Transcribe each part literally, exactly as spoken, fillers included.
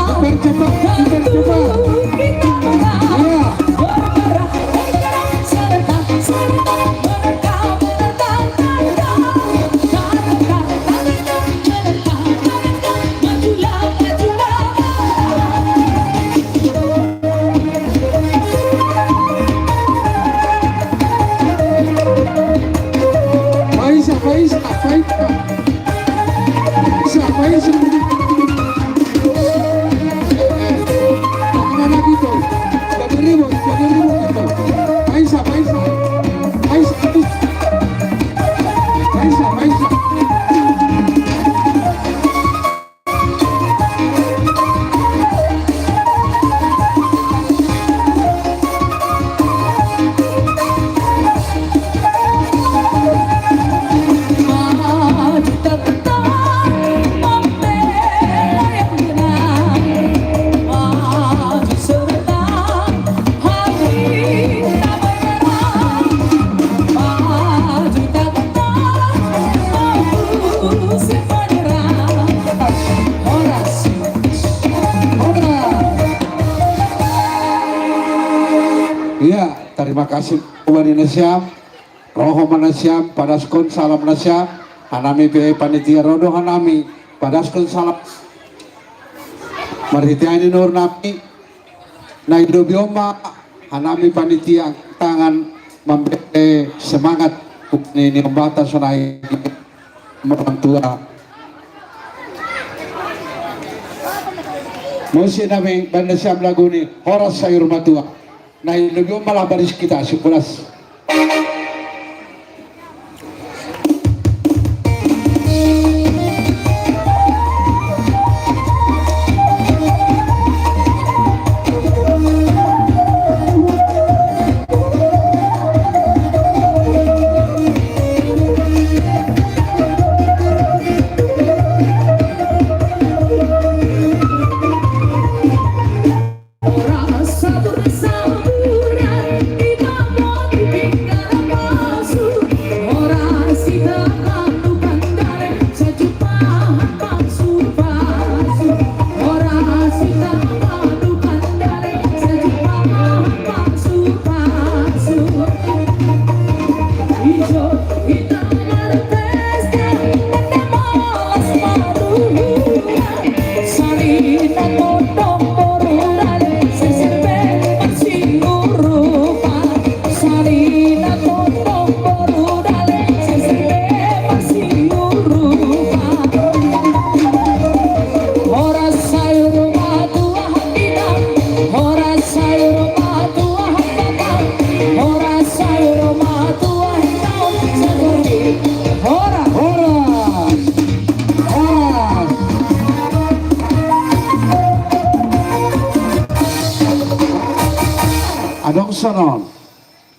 Percepat, percepat. Ya. Paisa, paisa, paisa. Paisa, paisa. Mana gitu? Bagi ribut, bagi ribut gitu. Paisa, paisa. Paisa, paisa. Paisa, paisa. Iya, terima kasih. Wari na siam, roho mana siam, padaskon salam na siam, hanami pe panitia rodo hanami, padaskon salam. Marhite ai ni nour nami, na ilobi on ma hanami panitia angkat tangan mambere semangat ni, ni ombata sonai orang tua. Mausi nami banda siam lagu ni, horas sayur matua. Na ilobi on ma labaris kita sipulas. Hora, hora. Adong sonon.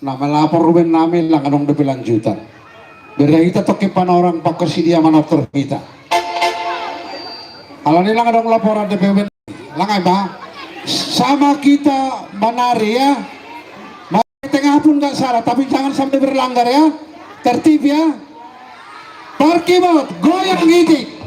Na malapor uben nami lang adong dope lanjutan. Bere hita toke panorang pako si dia manator hita. Alani lang adong laporan dope uben. Lang ai ba? Sama kita manari ya. Tengah pun nggak salah, tapi jangan sampai berlanggar ya. Tertib ya. Parkibot, goyang itik.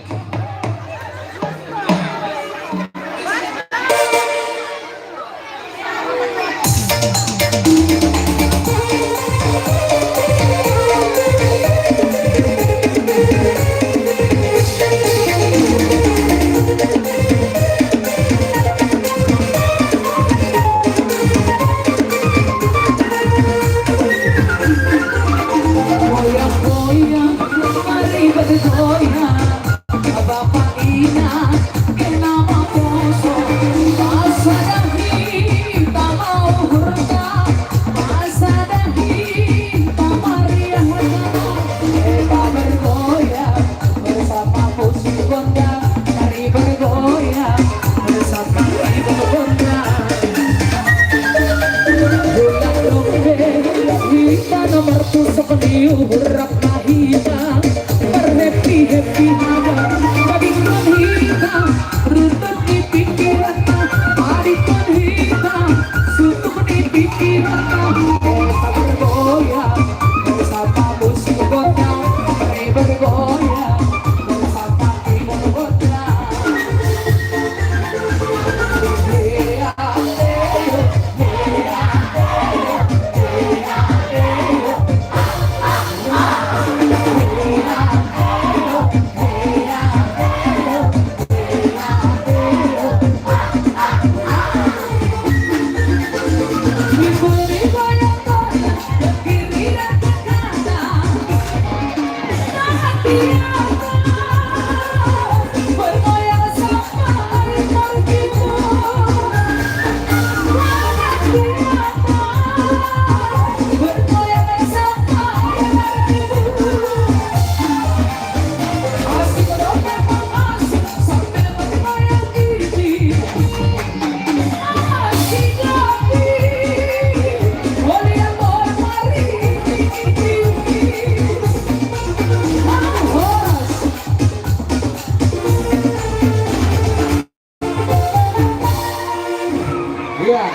Ya.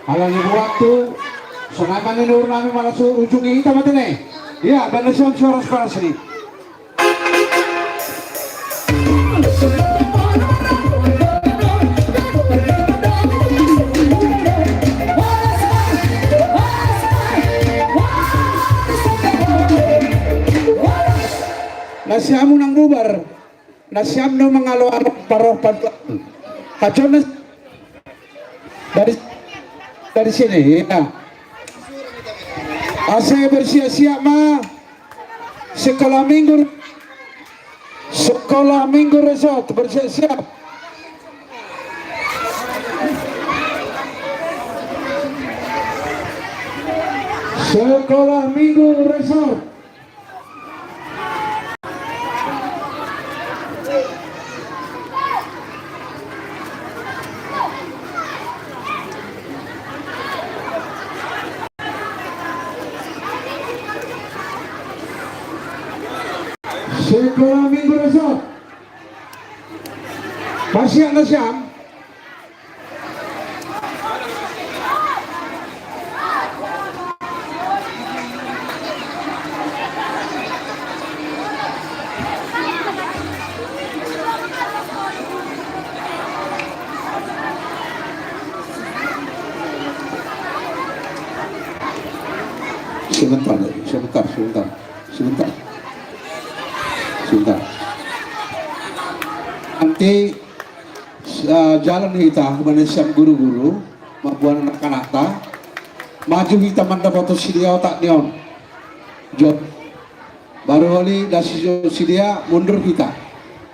Ala ni waktu, senama ni nur nami malah su ujung ini tamat ini. Ya, benar siap suara sekarang sini. Nasi amu nang bubar. Nasi amno mangalo-alo paroh pantuan. Kacau nas dari dari sini ya. Ase bersiap-siap ma. Sekolah minggu sekolah minggu resort bersiap-siap. Sekolah minggu resort. Sekolah minggu resort. Masih ada siang. Sebentar, sebentar, sebentar, sebentar, sebentar. Nanti, eh, jalan kita, mana siap guru-guru, mabuan anak-anak ta, maju kita manda foto sidia otak nion. Jot. Baru oli dasi sidia mundur kita.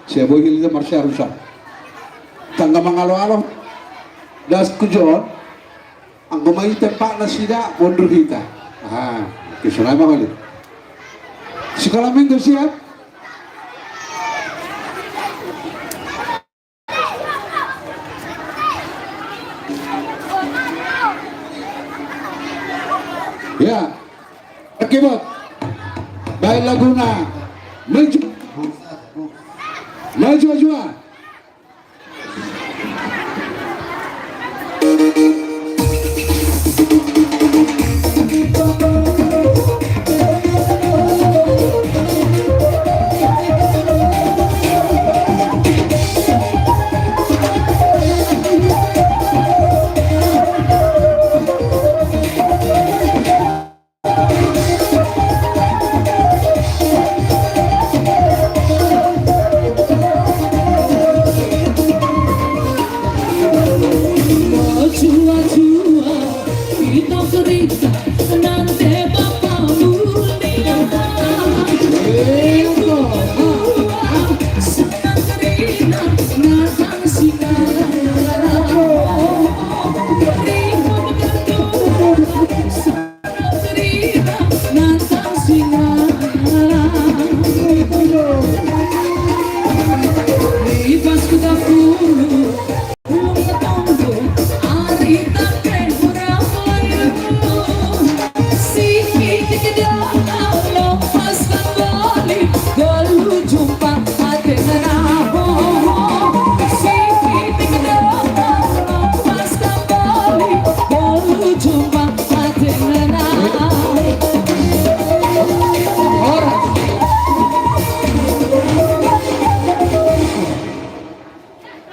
Siap bohil itu marsiarusan. Tangga mangalo-alo. Das kujon. Anggo mai tempat nasida mundur kita. Ah, oke, selama kali. Sekolah minggu siap? Ya. Akibat. Baik laguna. Maju. Maju, maju.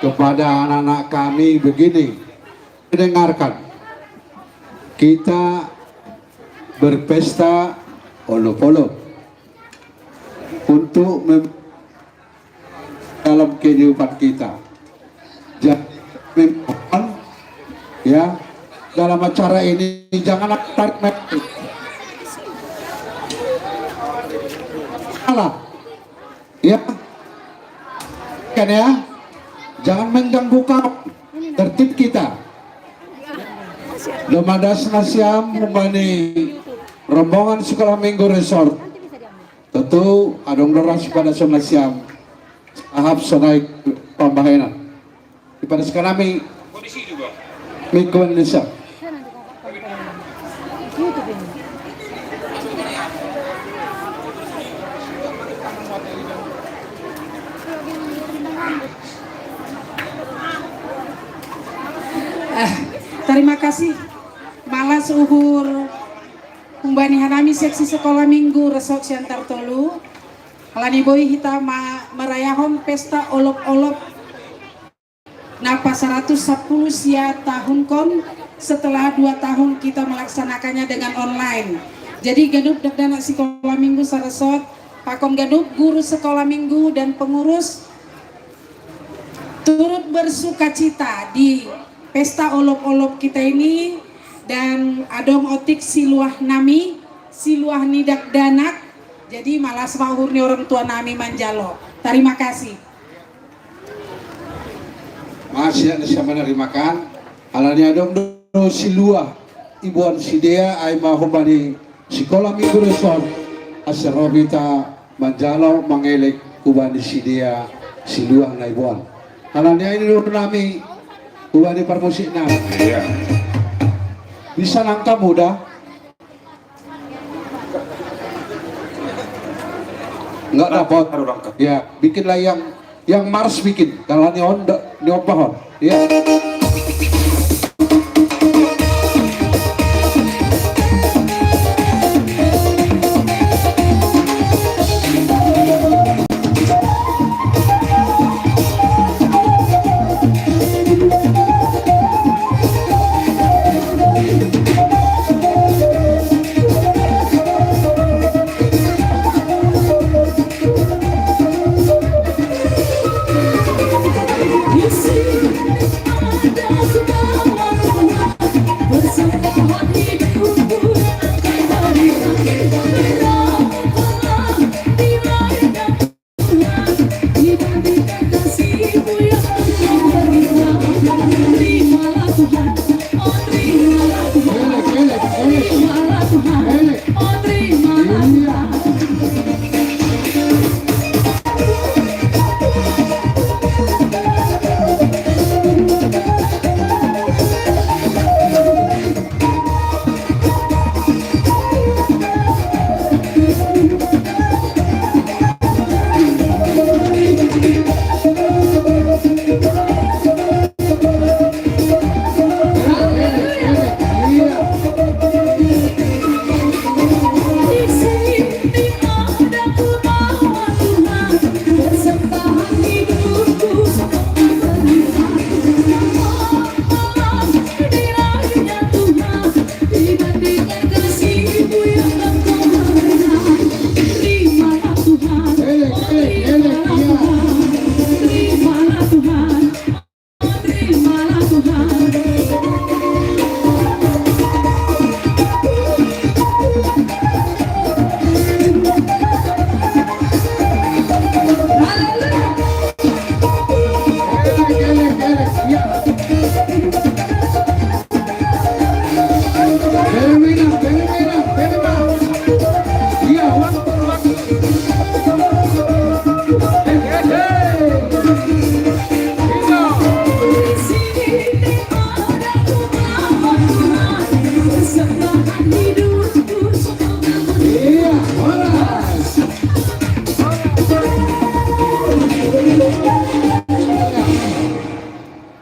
Kepada anak-anak kami begini, dengarkan, kita berpesta olok-olok untuk mem- dalam kehidupan kita. Jadi, memang, ya, dalam acara ini jangan tarik menarik. Salah. Ya. Kan ya. Jangan mengganggu kawan. Tertib kita. Domadas nasiam umbani rombongan sekolah minggu resort. Tentu adong doras pada sonasiam. Ahap sonai pambahenan. Di pada sekarang mi minggu Indonesia. Tarima kasih. Malas uhur umbani hanami seksi sekolah minggu Resort Siantar Tolu. Alani boi hita ma marayahon pesta olop-olop napa saratus sapuluh sia tahun kon, setelah dua tahun kita melaksanakannya dengan online. Jadi ganup dakdanak sekolah minggu saresort, pakon ganup guru sekolah minggu dan pengurus turut bersukacita di pesta olop-olop kita ini, dan adong otik siluah nami, siluah ni dakdanak. Jadi malas ma uhur ni orang tua nami manjalo. Tarima kasih. Masia na siapa na rimakan, alani adong do siluah iboan sidea ai ma humbani sikola minggu resort, asa ro hita manjalo mangelek hubani sidea siluah na iboan. Alani ai do nami hubani parmusik nami. Iya. Bisa nangka muda. Enggak dapat. Ya, bikinlah yang yang mars bikin. Kalau neon, neon pohon. Ya.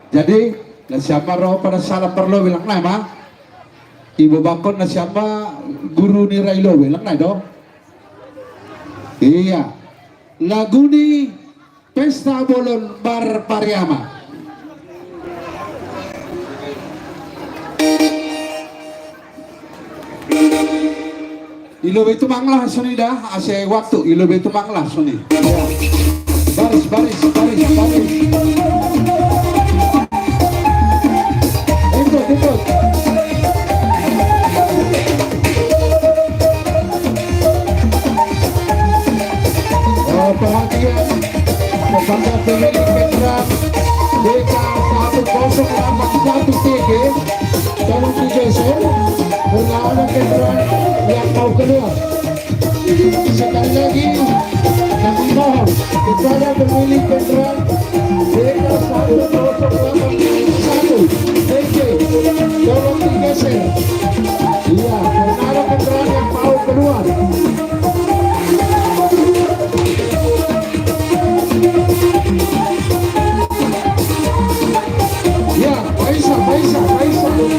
Jadi, na siapa ro pada salam parlo bilang na ma. Ibo bakon na siapa guru ni Railo bilang na do. Iya. Lagu ni Pesta Bolon Bar Pariama. Ilo betu manglah suni dah, ase waktu ilo betu manglah suni. Baris, baris, baris, baris. Ikut, ikut. Oh, perhatian kepada pemilik kendaraan D K satu kosong delapan satu T G, tolong digeser karena ada kendaraan yang mau keluar. Sekali lagi, kami mohon kepada pemilik kendaraan D K satu kosong delapan satu T G, tolong digeser. Iya, karena ada kendaraan yang mau keluar. Ya, Faisal, Faisal, Faisal.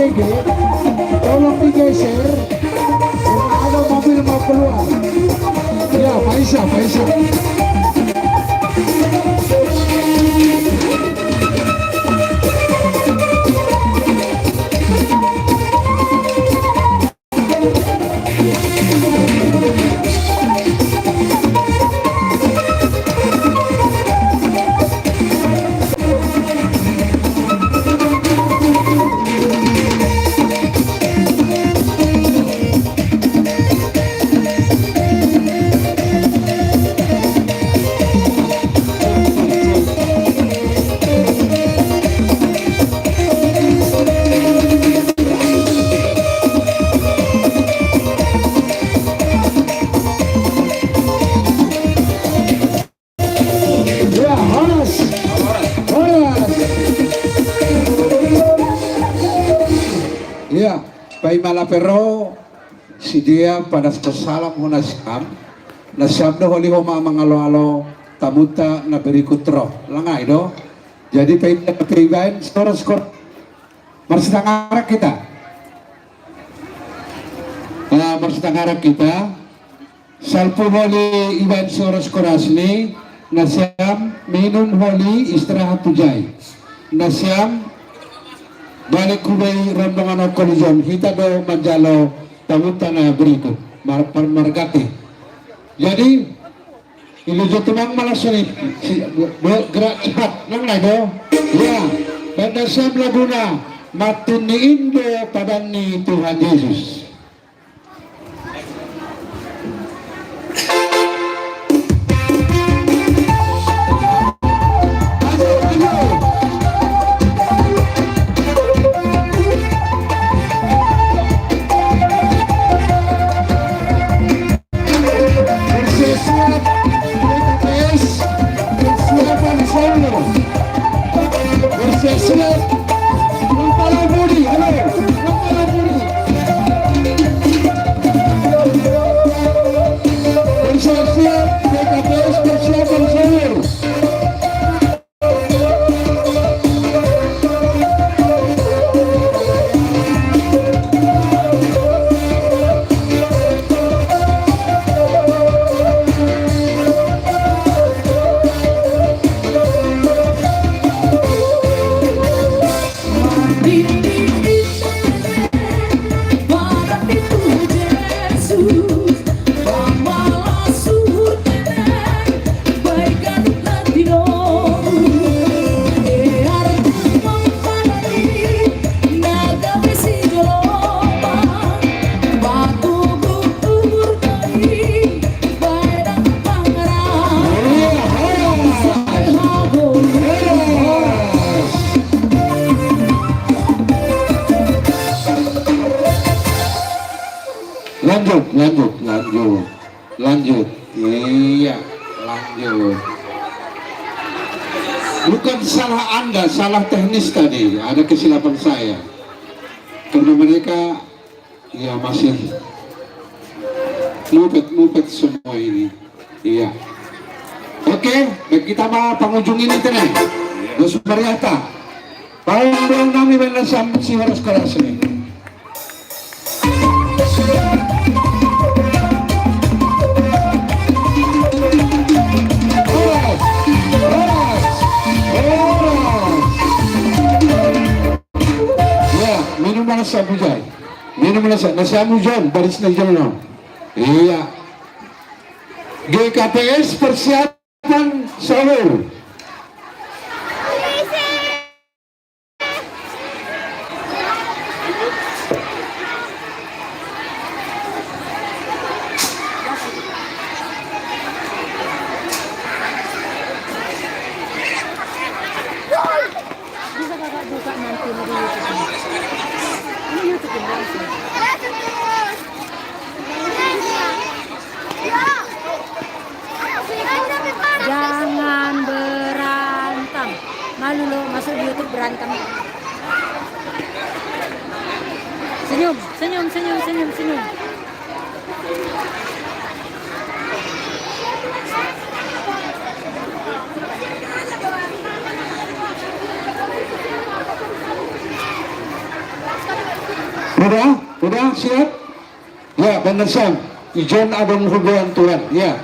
Tolong digeser. Ada mobil mau keluar. Ya, Faisal, Faisal. Ya, horas. Horas. Ya, pai mala perro, si dia pada salam huna siam. Na siam do holi homa mangalo-alo tamuta na berikut ro. Langai do. Jadi pai, pai baen soros kor. Marsitangarak kita. Ah, marsitangarak kita. Salpu holi iban soros korasni, na siam minum holi istirahat tu jai. Na siam balik kubai rombongan okolijon, hita do manjalo tamuta na berikut. Mar-, par-, margate. Jadi, ilu jo tumang malas ni, si, be-, gerak cepat, nang lai do. Ya, benda siam laguna, matin ni indo padan ni Tuhan Yesus. Bersiap-siap, B K P S, persiapan solo. Bersiap-siap, Kepala Budi, halo, Kepala Budi. Bersiap-siap, B K P S, persiapan solo. Lanjut, lanjut, lanjut. Lanjut. Iya, lanjut. Bukan salah Anda, salah teknis tadi. Ada kesilapan saya. Karena mereka, ya, masih mupet-mupet semua ini. Iya. Oke, baik, kita mau pengunjung ini tenang. Terus meriata. Paling belum nami benda sampai si horas keras ini. Ya, minum mana sabu jai. Minum mana sa-, nasi amu John, baris na John no. Iya. G K P S persiapan sahur. Bisa kakak buka nanti di YouTube. Ini YouTube ini langsung. Jangan berantem. Malu lo masuk di YouTube berantem. Senyum, senyum, senyum, senyum, senyum. Udah? Udah siap? Ya, Bang Syam. Ijon adong hubuan Tuhan. Ya.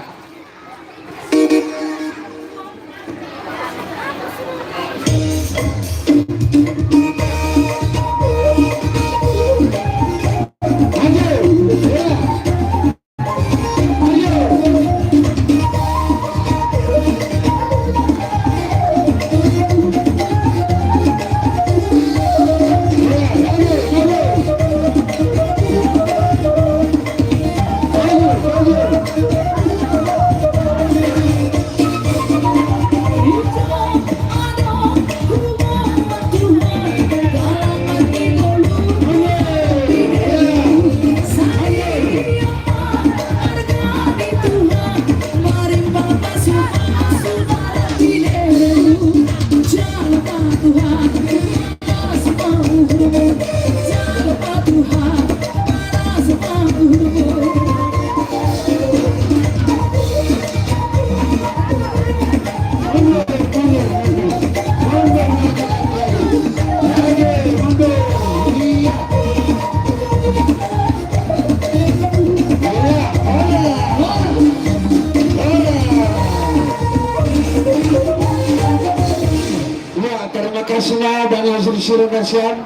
Ya, terima kasih na banyak sirsiran kasihan.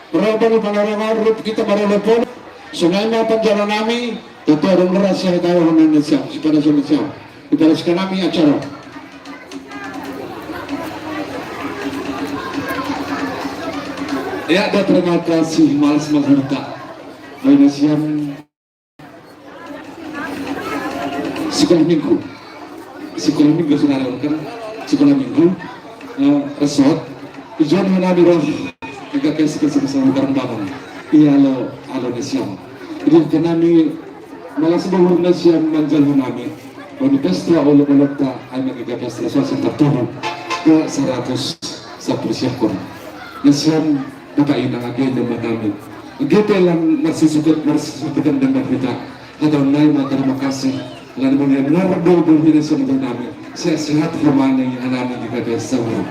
Berapa di panorama rup kita pada lepon. Sungai mapan jalan nami, itu ada merasa tahu Indonesia, si pada Indonesia. Kita teruskan nami acara. Ya, ada terima kasih malas mazurka. Indonesia. Sekolah minggu. Sekolah minggu sekarang kan. Sekolah minggu. Eh, resort. Tujuan mana di roh. Kita kasih kesempatan bareng-bareng. Iya lo, alo na siyam. Jadi kami malas bahur na siyam manjal nami. Bani pesta oleh oleh ta, ay magiga pesta sa sa tertuju. Ke seratus sepuluh syukur. Na siyam, Bapak Inang, agenda manami. Gitu lang masusukot, masusukot dengan kita. Hataw na, terima kasih. Lalu mengenai nardo berhina sama nami. Sehat-sehat kemana yang nami di kata sahur.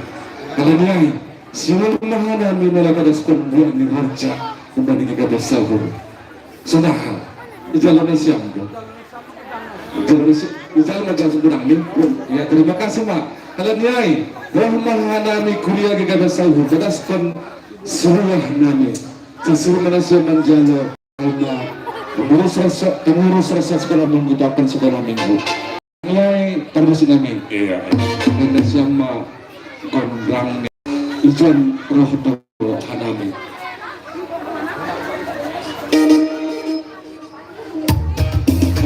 Kalau niay, siwal mahana minala kada sekumbuan ni raja. Kembali di kata sahur. Sudah. Di jalan na siyam. Di jalan na siyam. Di jalan na siyam. Ya, terima kasih, Mak. Kalau niay, rahmah nami kuliah di kata sahur. Kada sekon seruah nami. Sesuru mana siya manjalo. Alma, pengurus rasa, pengurus rasa sekolah minggu, bahkan sekolah minggu. Mulai terus nami. Iya. Dan sama gondrang ijon roh hanami.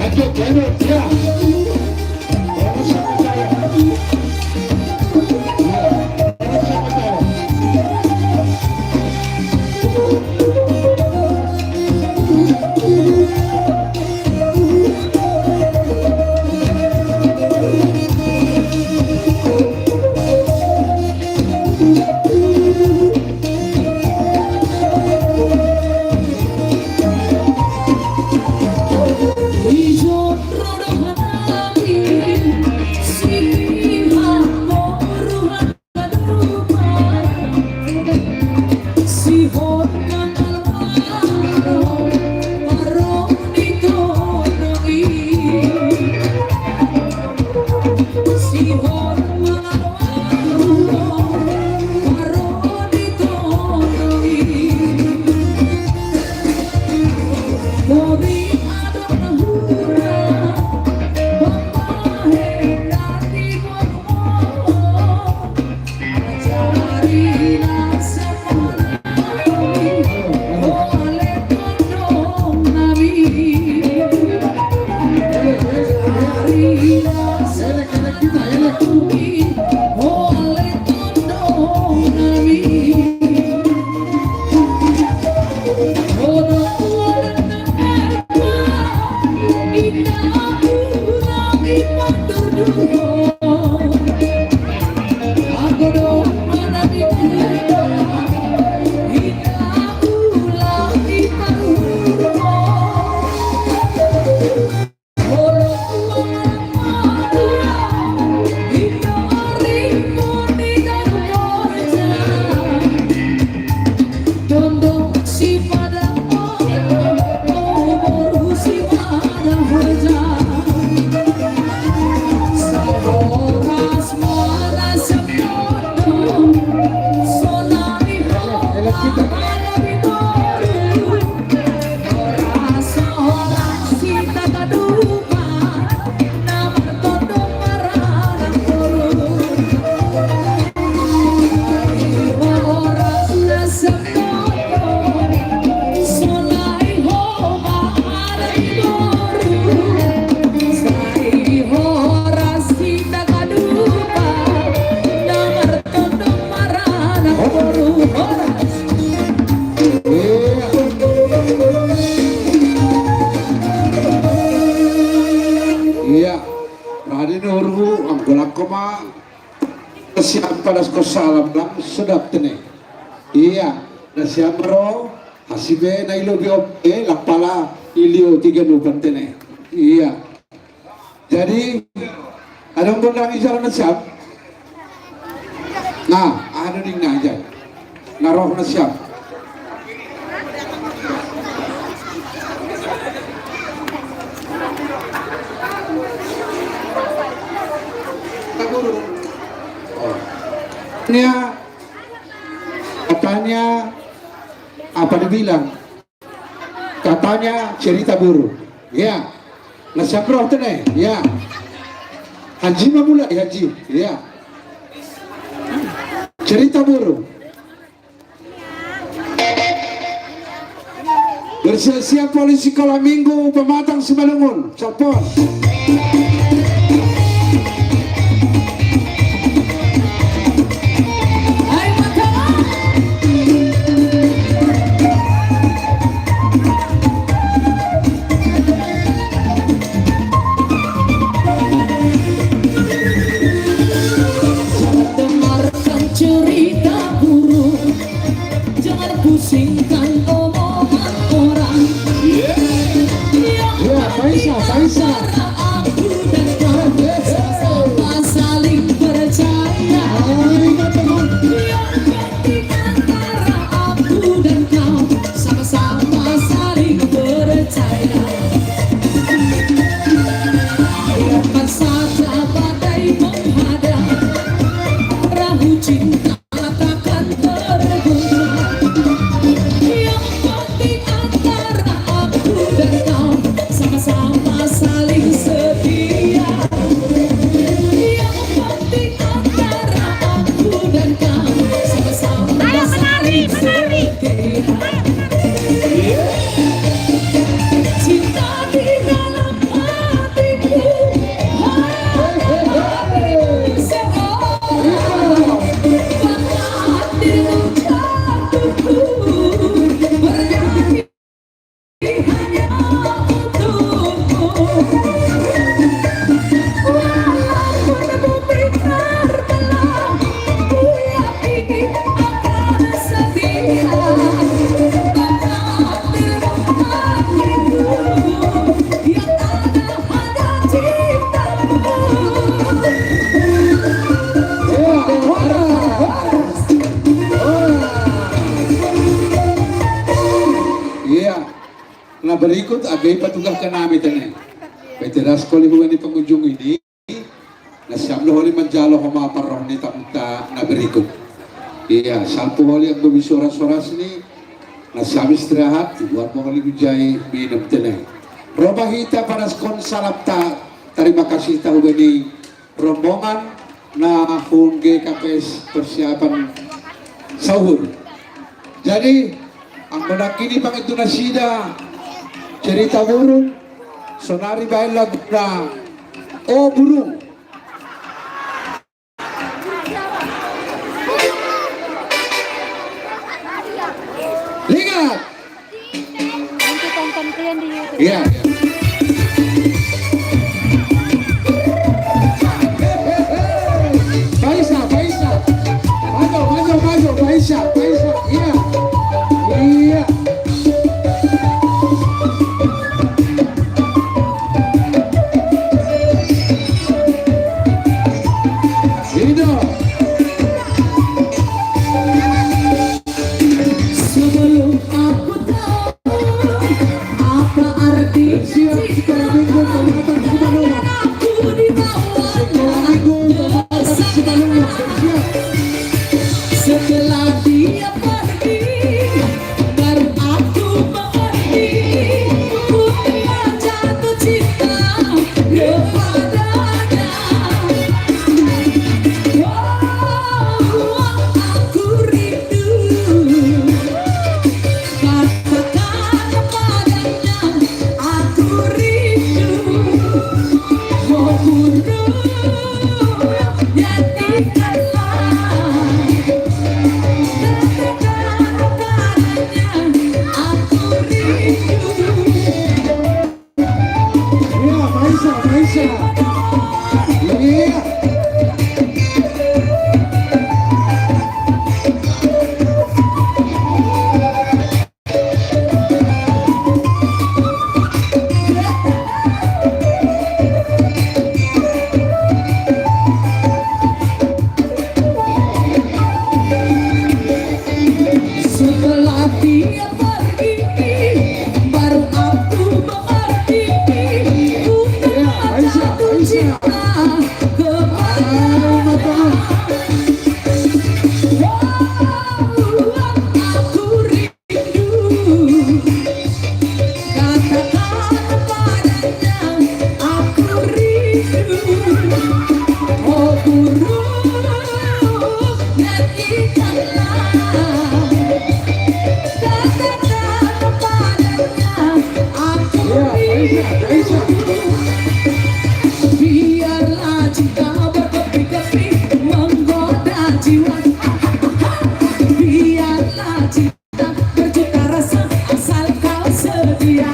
Lanjut, lanjut, ya. Radi nuru, anggo langkoma. Siap pada ko salam lang sedap tene. Iya, na siap ro, hasibe na ilo biope, lang pala ilio tiga nupan tene. Iya. Jadi, ada yang gondang ijal na siap? Nah, ada ding na ijal. Na roh na siap. Oh. Nia, katanya apa dibilang? Katanya cerita burung. Ya. Na siap roh tene. Ya. Haji ma mulai, Haji. Ya. Cerita burung. Bersiap-siap polisi sekolah minggu Pematang Simalungun. Copot. Dengarkan cerita burung, jangan pusingkan omongan orang. Yang Ya, Faisal, Faisal. Antara aku dan kau sama-sama saling percaya. Yang penting antara aku dan kau sama-sama saling percaya. Biarkan saja badai menghadang, perahu cinta takkan tergoncang. Yang penting antara aku dan kau sama-sama saling setia. Yang penting antara aku dan kau sama-sama Ayo, menari, saling menari. Setia. Cinta di dalam hatiku. Iya. Nah, berikut agai patugah kanami tene. Pete das koli bukan di pengunjung ini. Na siap lo holi manjalo homa parroh ni tamuta na berikut. Iya, salpu holi anggo bisuras-suras ni. Na siap istirahat, dibuat mo holi gujai minum tene. Roba hita panaskon salam ta, terima kasih ta hubani rombongan na hun G K P S persiapan sahur. Jadi, anggo nangkini pangitu nasida cerita burung, sonari baen laguna O Burung. Lihat. Nanti tonton kalian di YouTube. Iya. Faisal, Faisal. Maju, maju, maju, Faisal, Faisal. Iya. Iya. Ini dong. Sebelum aku tahu apa arti cinta, aku dibawa setelah dia pergi, baru aku mengerti, ku telah jatuh cinta kepadanya. Oh, aku rindu. Katakan padanya, aku rindu. Oh burung, nyanyikanlah. Katakan padanya, aku rindu. Iya, Faisal, Faisal. cinta kepadamu. Wow, aku rindu. Katakan padanya, aku rindu. Oh burung, nyanyikanlah. Katakan padanya, aku rindu. Biarlah cinta berkeping-keping menggoda jiwa. Biarlah cinta berjuta rasa, asal kau sedia.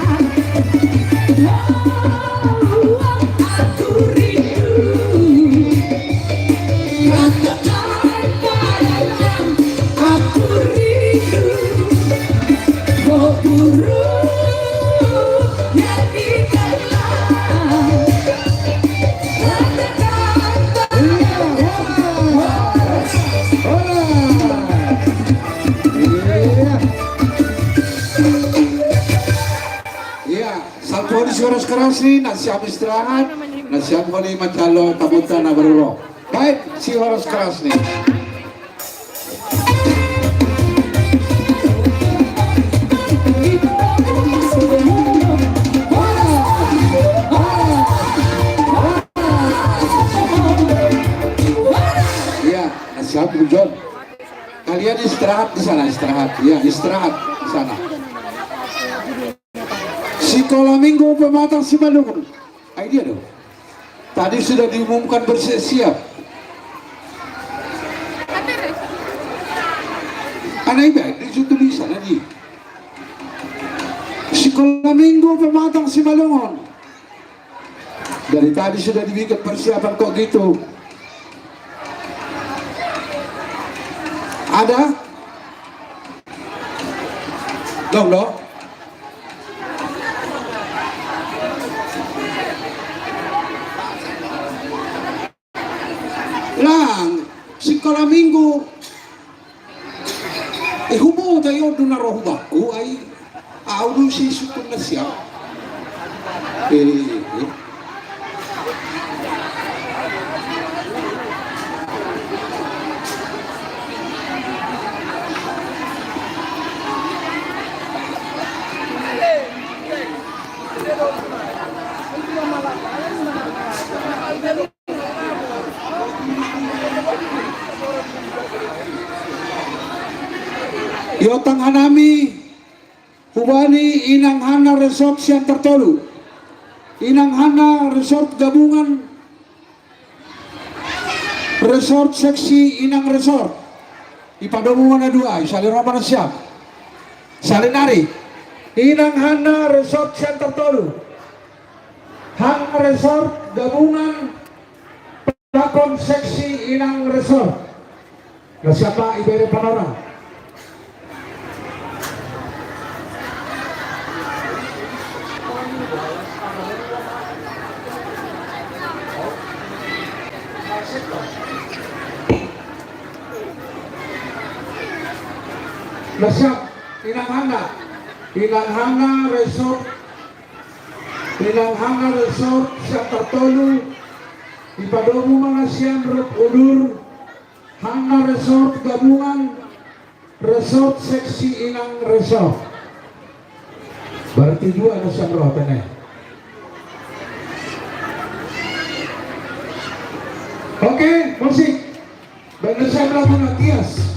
Oh, aku rindu. Katakan padanya, aku rindu. Oh burung, nyanyikanlah. Katakan padanya. Hola. Iya. Iya, salpu hodi si Horas Keras ni, na siap istirahat, na siap hodi mancalo tabutan na baruro. Baik, si Horas Keras ni. Iya, na siap, John. Kalian istirahat di sana, istirahat. Iya, istirahat di sana. Sikola Minggu Pematang Simalungun. Ai dia dong. Tadi sudah diumumkan bersiap-siap. Ana iba, di situ tulisan lagi. Sikola Minggu Pematang Simalungun. Dari tadi sudah dibikin persiapan kok gitu. Ada? Dong, dong. Lang, sikola Minggu. Eh, hubo tayo do na ro hubaku, ai. Au do si sukun na siap. Eh, eh. Iyo, tanghanami, hubani Inang Hana Resort Siantar Tolu. Inang Hana Resort gabungan Resort seksi Inang Resort. Ipadomu ma na dua, isali ro ma na siap. Sali nari. Inang Hana Resort Siantar Tolu. Hana Resort gabungan pakon seksi Inang Resort. Na siap ma, ibere panorang. Na siap, Inang Hana. Inang Hana Resort. Inang Hana Resort Siantar Tolu. Ipadomu ma na sian rop udur. Hana Resort gabungan, Resort seksi Inang Resort. Berarti dua na sian ro tene. Oke, musik. Baik, na sian ro Matias.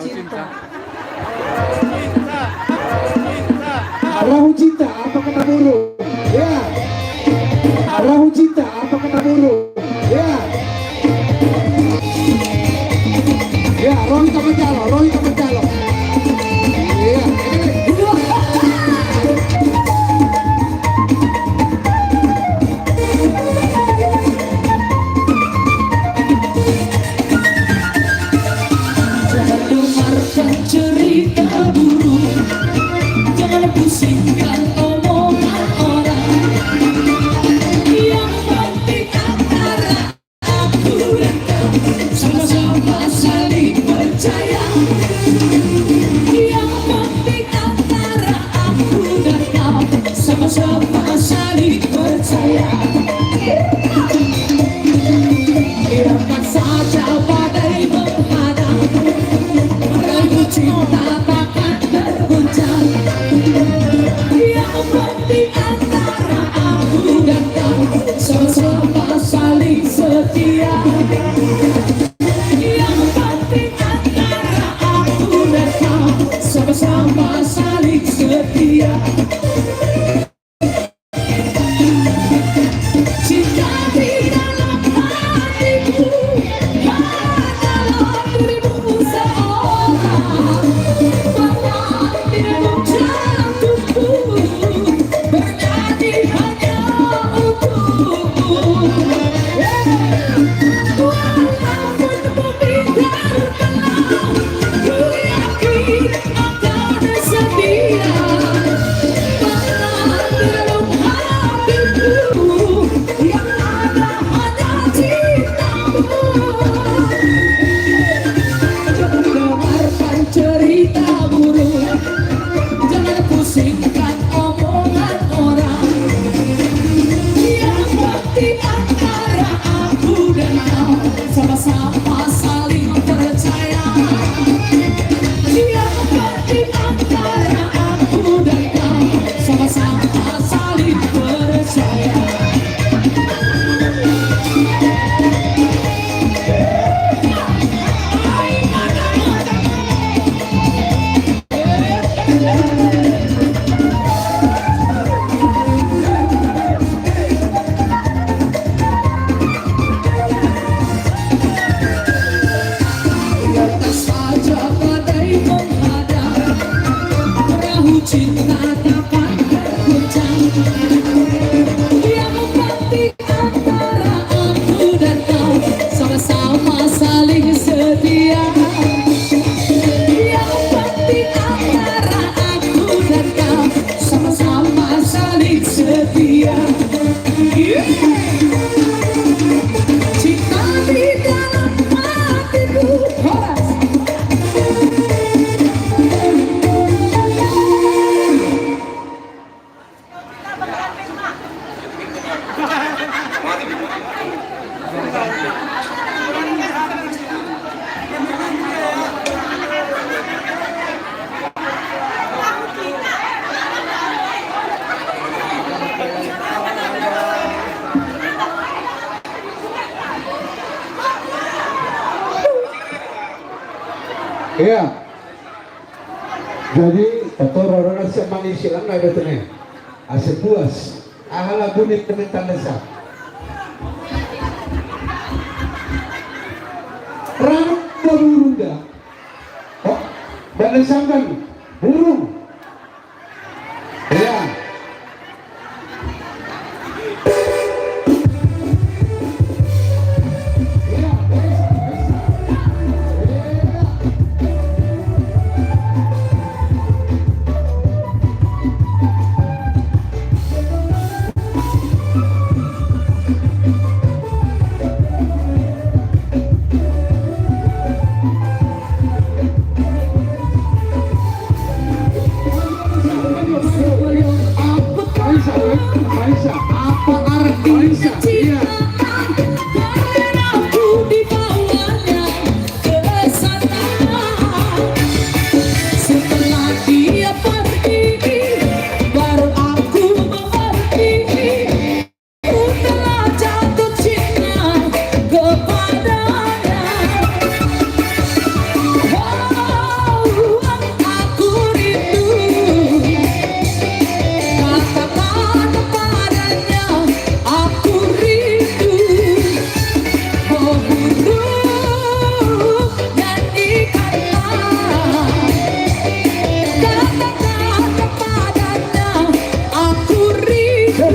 cinta. Rahu cinta, apa kata burung? Ya. Rahu cinta, apa kata burung? Ya. Ya, Rohita Mencalo, Rohita Mencalo. Ya, ini. Jangan dengarkan cerita burung, jangan pusingkan omongan orang. Yang penting antara aku dan kau sama-sama saling percaya. Yang penting antara aku dan kau sama-sama saling percaya. Biarkan saja badai menghadang, ragu cinta takkan tergoncang. Yang penting antara aku dan kau sama-sama saling setia. Yang penting antara aku dan kau sama-sama saling setia. Cinta di dalam hatiku, hanya dalam dirimu seorang. Bahwa dirimu jantungku, bernyanyi hanya untukmu. Walaupun bumi berbelah, ku yakin akan setia. Bahkan dalam hatiku yang ada hanya cintamu. Jangan dengarkan cerita burung, jangan pusingkan omongan orang. Yang penting antara aku dan kau sama-sama saling percaya. Yang penting antara aku dan kau sama-sama Cinta kapan bergoncang? Yang penting antara aku dan kau sama-sama saling setia. Yang penting antara aku dan kau sama-sama saling setia. Cinta di dalam hatiku. Horas. Iya. Jadi, kata orang-orang siap manis silang ada tu ni. Asyik puas. Ahala bunyi teman tanda sah. Rang burung dah. Oh, balasankan burung. Iya. Apa artinya? Iya. Karena aku dibawanya ke sana. Setelah dia pergi, baru aku mengerti. Ku telah jatuh cinta kepadanya. Oh, aku rindu. Katakan kepadanya, aku rindu. Oh, burung, nyanyikanlah. Katakan kepadanya, aku rindu.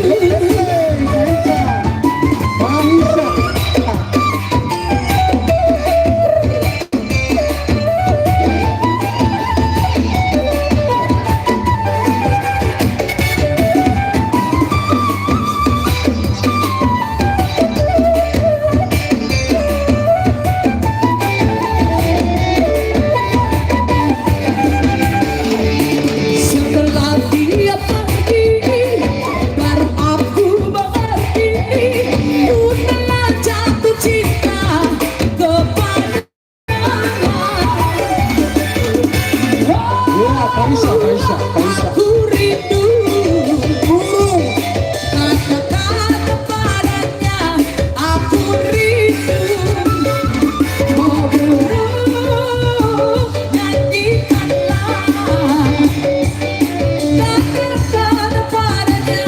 Setelah dia pergi, baru aku mengerti. Ku telah jatuh cinta kepada. Ya, Faisal, Faisal, Faisal. Aku rindu. Burung. Katakan kepadanya, aku rindu. Oh, burung, nyanyikanlah. Katakan kepadanya,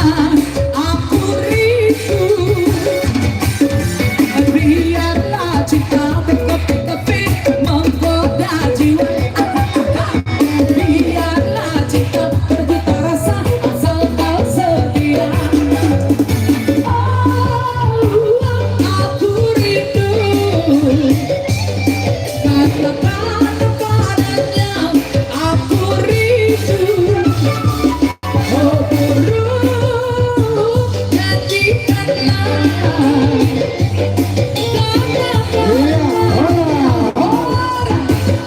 aku rindu. Biarlah cinta berkopi-kopi menggoda jiwa. Biarlah cinta berjuta rasa asal kau setia. Oh, aku rindu. Katakan kepadanya, aku rindu. Oh, burung, nyanyikanlah. Iya, horas.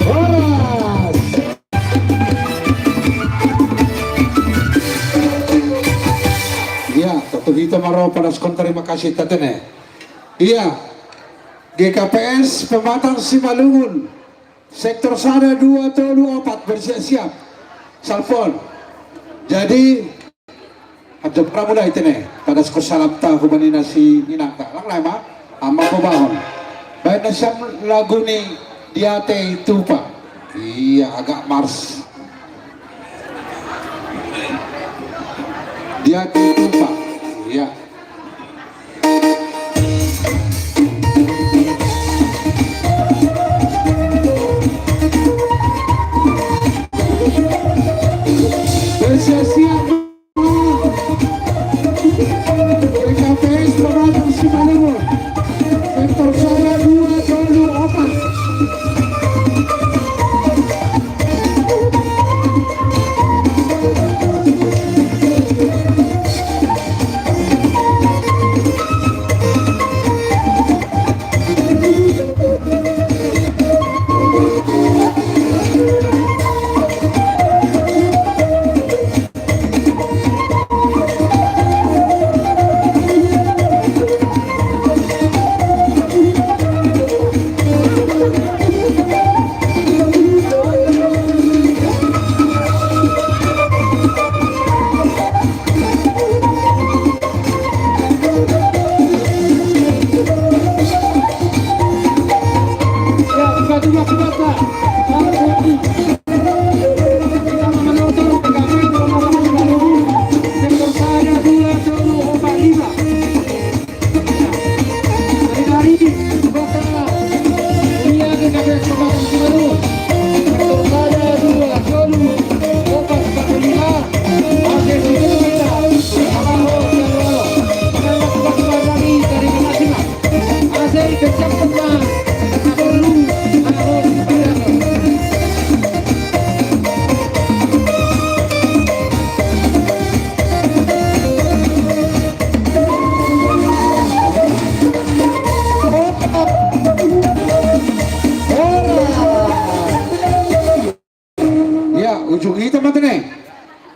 Horas. Iya, Tatu Hito Maro, Padaskon, terima kasih, Tatene. Iya, G K P S Pematang Simalungun. Sektor sada, dua, tolu, opat, bersiap-siap. Salpon. Jadi, aja pramula itu nih. Pada sekolah salam tahu bani nasi minangka. Lang lama, ama pembangun. Baik nasiam lagu nih, dia teh itu, Pak. Iya, agak mars. Dia teh itu, Pak. Iya.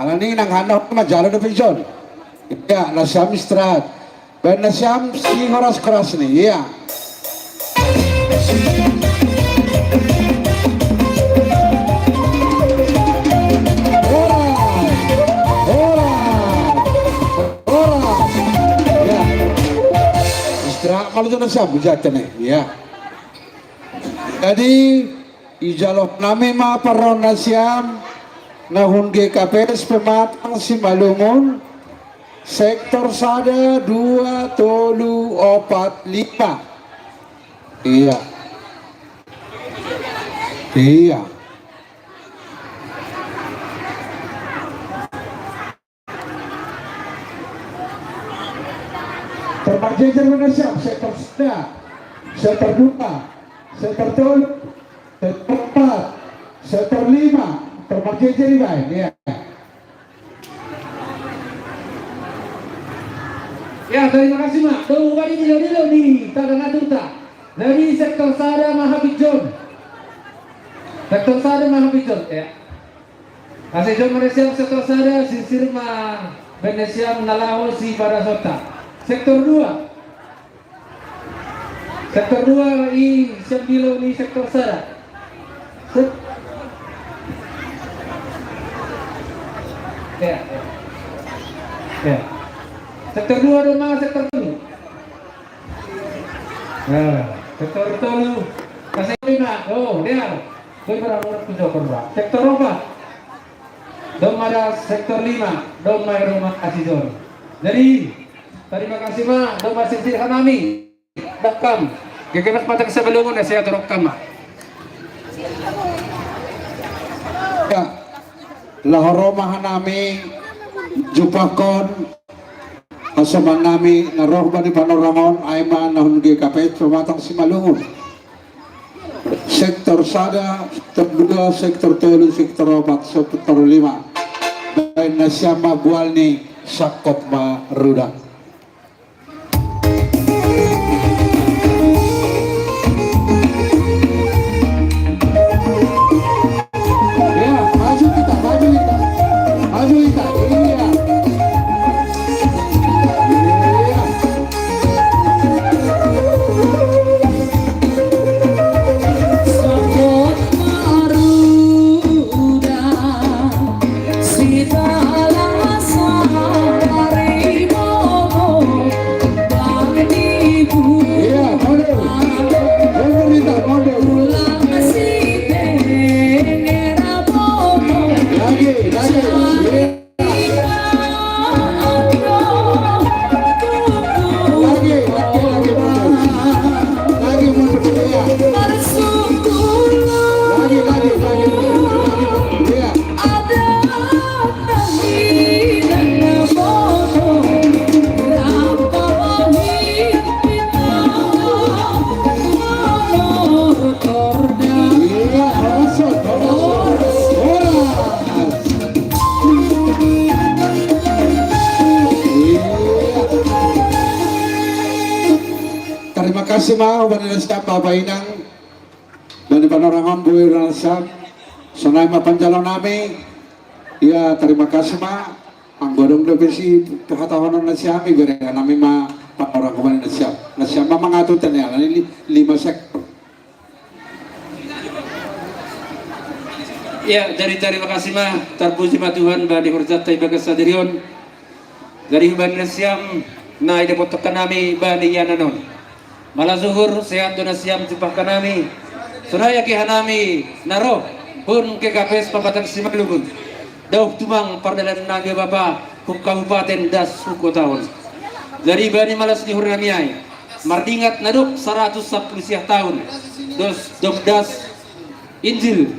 Alani nang hano ma jalo do pijon. Iya, na siam istirahat. Baen na siam si horas-horas ni. Iya. Horas. Horas. Horas. Iya. Istirahat malu tu na siam, bujat ni. Iya. Jadi, ijalo nami ma parroha na siam, na hun G K P S Pematang Simalungun, sektor sada, dua, tolu, opat, lima. Iya. Iya. Termarjejer mana siap? Sektor sada, sektor dua, sektor tolu, sektor empat, sektor lima. Termarjejer ibaen, ya. Ya, terima kasih, Mak. Dong bari dilo-dilo di tangan atur ta. Dari sektor sada Mahapijon. Sektor sada Mahapijon, ya. Asi John Malaysia sektor sada, sinsir ma Venesian nalaho si pada sota. Sektor dua. Sektor dua i siam bilo ni sektor sada. Sek- Ya. Ya. Sektor dua do ma sektor tolu. Nah, sektor tolu. Kasih lima. Oh, dia. Kau berapa orang tu jawab berapa? Sektor empat. Dong ma da sektor lima, dong ma rumah kasih John. Jadi, terima kasih ma, dong ma sinsir hanami. Dakam. Gegemas patang sebelum na saya turok kama. Ya. Laho ro ma hanami jupakon, aso ma hanami na roh bani panorangon, ai ma na hun G K P S Pematang Simalungun. Sektor sada, sektor dua, sektor tolu, sektor opat, sektor lima. Baen na siam ma bual ni sangkop ma ruda. Ya, maju kita, maju kita. Maju kita. Iya. Iya. Iya, mundur. Mundur, Rita, mundur. Lagi, lagi. Iya. Lagi, lagi, lagi mundur. Lagi mundur, iya. Lagi, lagi, lagi mundur. Lagi mundur, iya. Iya, horas, horas, horas. Terima kasih ma, bani na siam Bapak Inang, bani panorangon, boi na siam. Sonai ma panjalo nami. Ya, terima kasih ma. Anggo dong dope si hatahonon na siam, ibere nami ma panorangon bani na siam. Na siam ma mangatur tene, alani li-, lima sektor. Ya, jadi terima kasih ma, terpuji ma Tuhan, bani horjat ta ibagas saderion. Jadi bani na siam, na idapot nami bani iananon. Malas uhur, sehat do na siam jumpahon nami. Sonai ake hanami, na roh, hun G K P S Pematang Simalungun. Dauh tumang pardalanan nami bapa, hun kabupaten das hun kotaon. Jadi bani malas ni uhur nami ai. Mardingat na dob saratus sampulu sia taon, dos dob das Injil.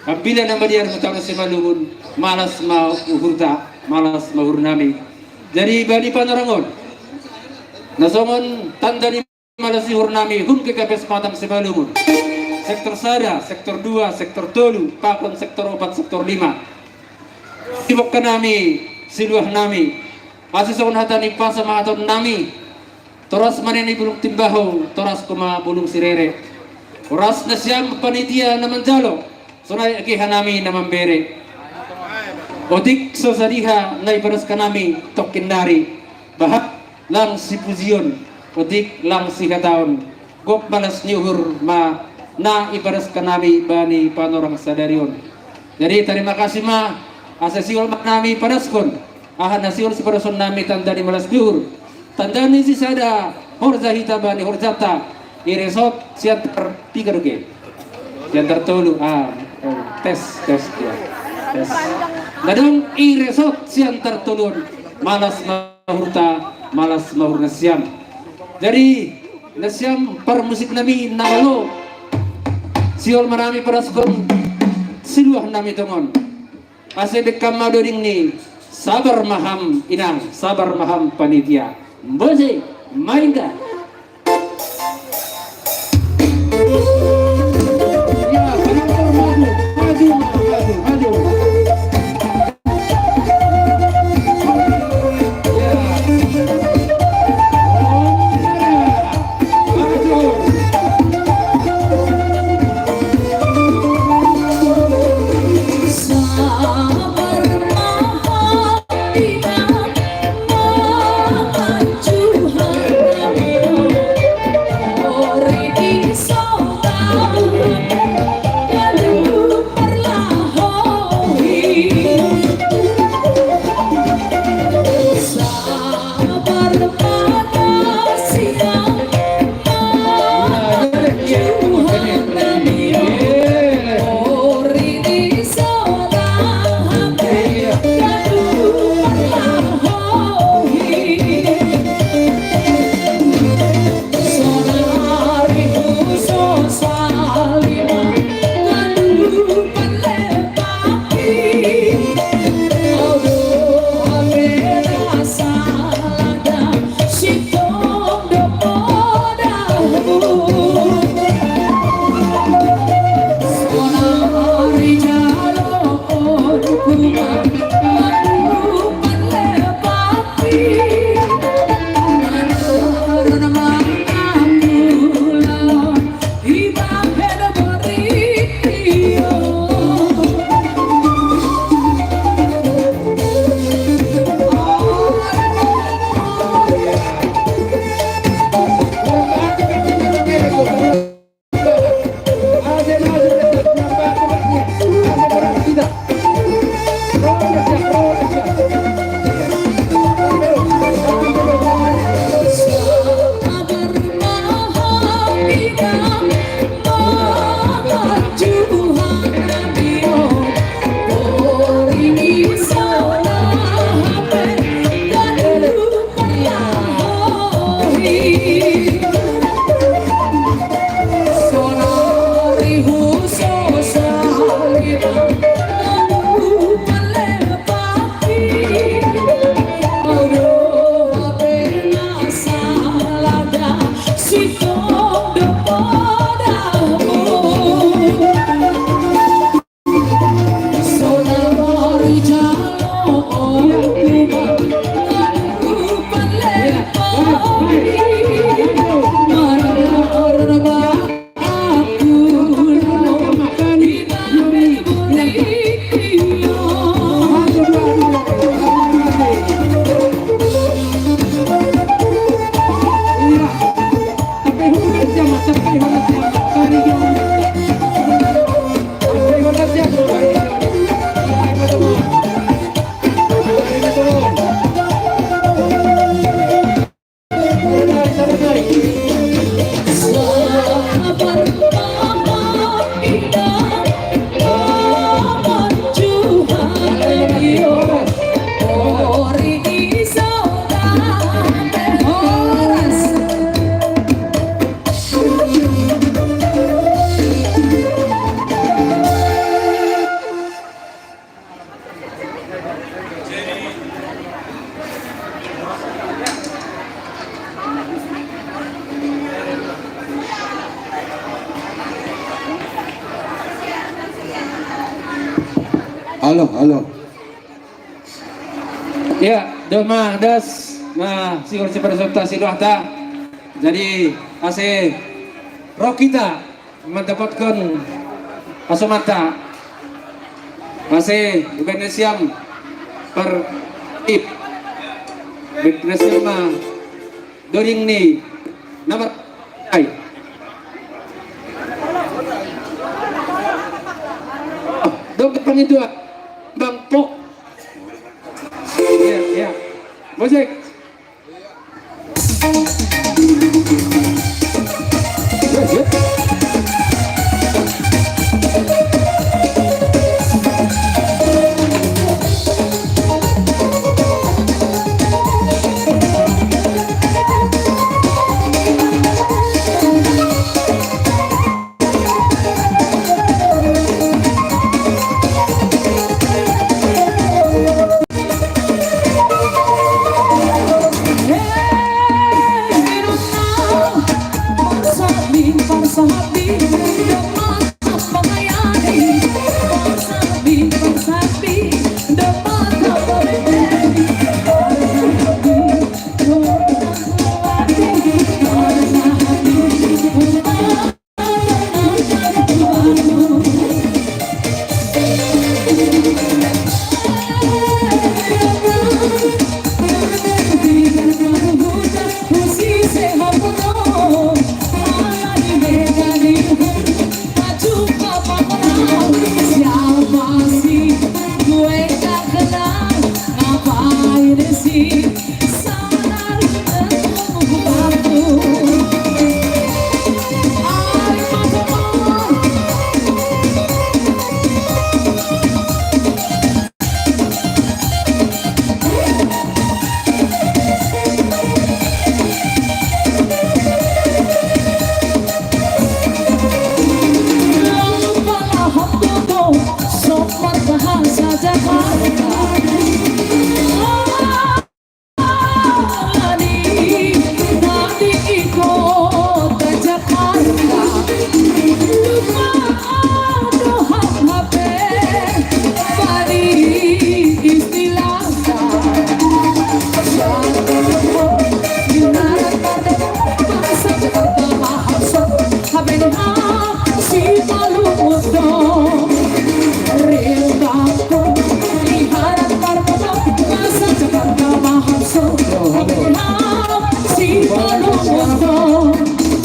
Apabila na madiar hutaon Simalungun, malas ma uhurta, malas ma uhur nami. Jadi bani panorangon, na songon tanda ni malas ni uhur nami, hun G K P S Pematang Simalungun. Sektor sada, sektor dua, sektor tolu, pakon sektor opat, sektor lima. Sibok nami, siluah nami. Asi songon hata ni pasa ma hataon nami. Toras ma neni bulung timbaho, toras koma bulung sirere. Horas na siam panitia na manjalo, sonai ake hanami na mambere. Otik so sadiha na iparaskan nami tokkin nari, bahat lang sipujion, otik lang sihataon, gok malas ni uhur ma na iparaskan nami bani panorang sadari on. Jadi tarima kasih ma, asa sihol ma nami paraskon aha na sihol siparaskon nami tanda ni malas ni uhur. Tanda ni sisada horja hita bani horjata i resort Siantar tiga doge. Siantar tolu, ah, oh, tes, tes, ya. Tes. Nadong i resort Siantar tolu on, malas ma uhurta, malas ma uhur nasiam. Jadi nasiam parmusik nami na malo, sihol ma nami paraskon siluah nami tongon. Asa dengkan ma doding ni, sabar ma ham inang, sabar ma ham panitia. Mbosi, main da. Ya, maju, maju, maju, maju. Ya. Halo, halo. Ya, domma das, na sihol siparesulta siluahta. Jadi ase roh kita mandapotkon asomanta, ase ibaen nasiam Par ip. Bidres ma. Doring ni. Nama. Ai. Oh, dok pangidua. Bang Pok. Ya, ya. Musik.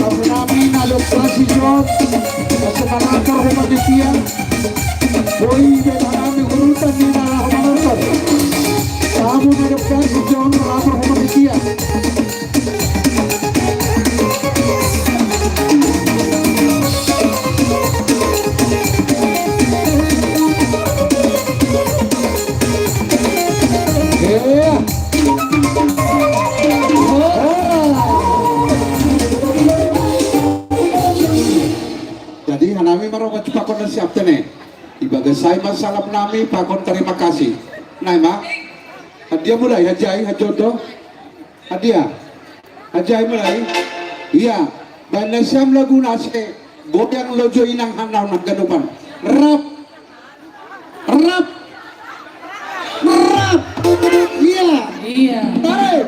Abu nami na Doktor Sijon, sa Malakar, Humaditia. Boy, beta nami urutan ni na Malakar. Abu na Doktor Sijon, Malakar, Humaditia. Jadi, hanami maro ka pakon na siap tene. Ibaga sai ma salam nami, pakon terima kasih. Nai ma. Hadia mulai, hajai, hajodo. Hadia. Hajai mulai. Iya. Bana siam lagu nase. Goyang lojo inang hanau na ganupan. Rap. Rap. Rap. Iya. Iya. Tarik.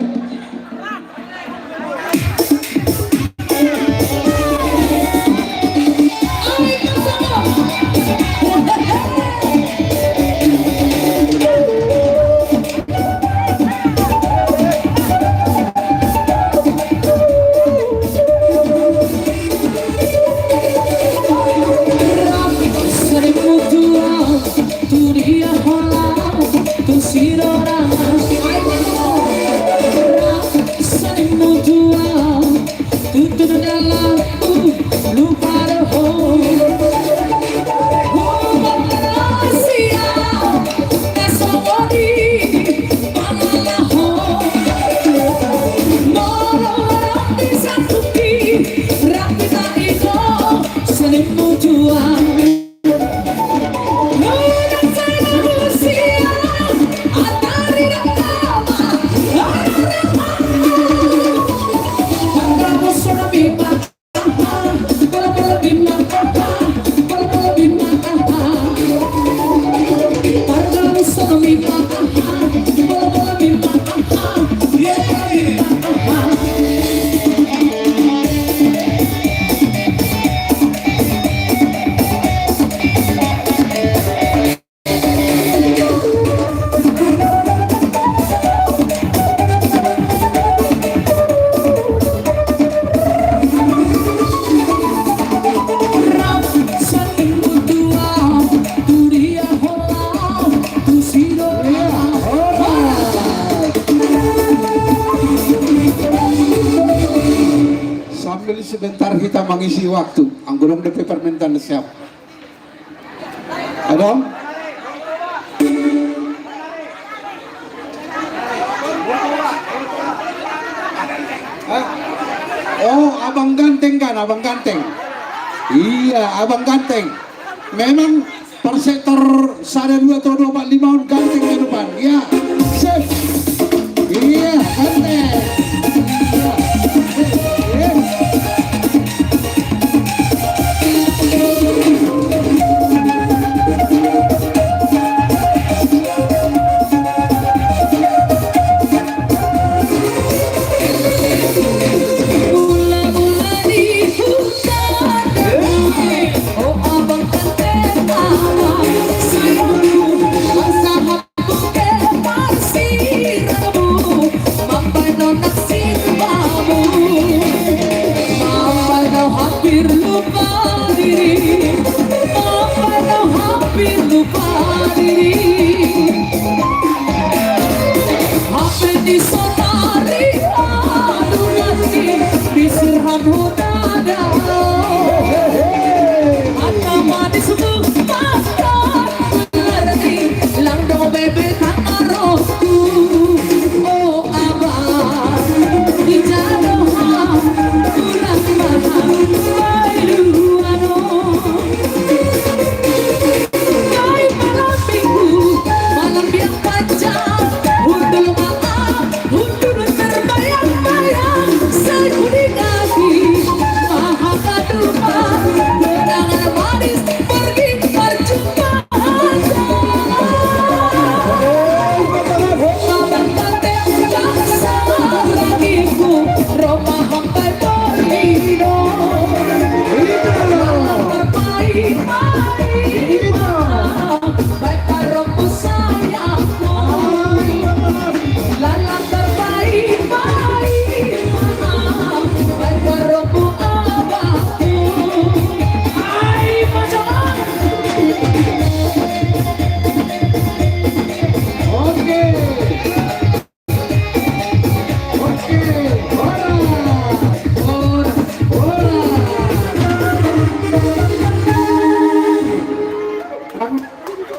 Sebentar kita mengisi waktu. Anggurung depe permintaan siap. Ada? Hah? Oh, abang ganteng kan, abang ganteng. Iya, abang ganteng. Memang per sektor sada dua atau dua empat lima on ganteng ke depan. Ya, sip. Iya, ganteng. Iya. Hampir lupa diri, Mama kau hampir lupa diri. Hape di sonari, aduh nanti, di sirhan hudada. Mata manis bukan berarti, lang dong bebe kang aroku. Oh,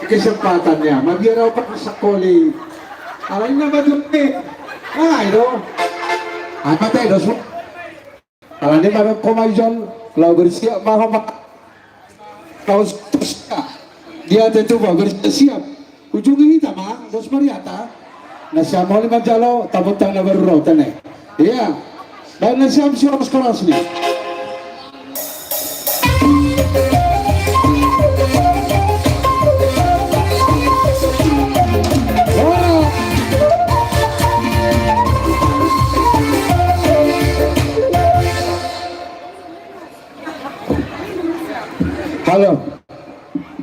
Kesempatannya, mabiar apa ke sekolah? Kalau ini apa tuh? Ah, itu. Apa teh, dos? Kalau ini mana koma John, kalau bersiap, mau apa? Kalau terus, dia tentu mau bersiap. Ujungnya kita, mah, dos mariata. Na siam oli manjalo, tabutang na baru rau, tene. Iya. Dan na siam si oras koras nih. Halo.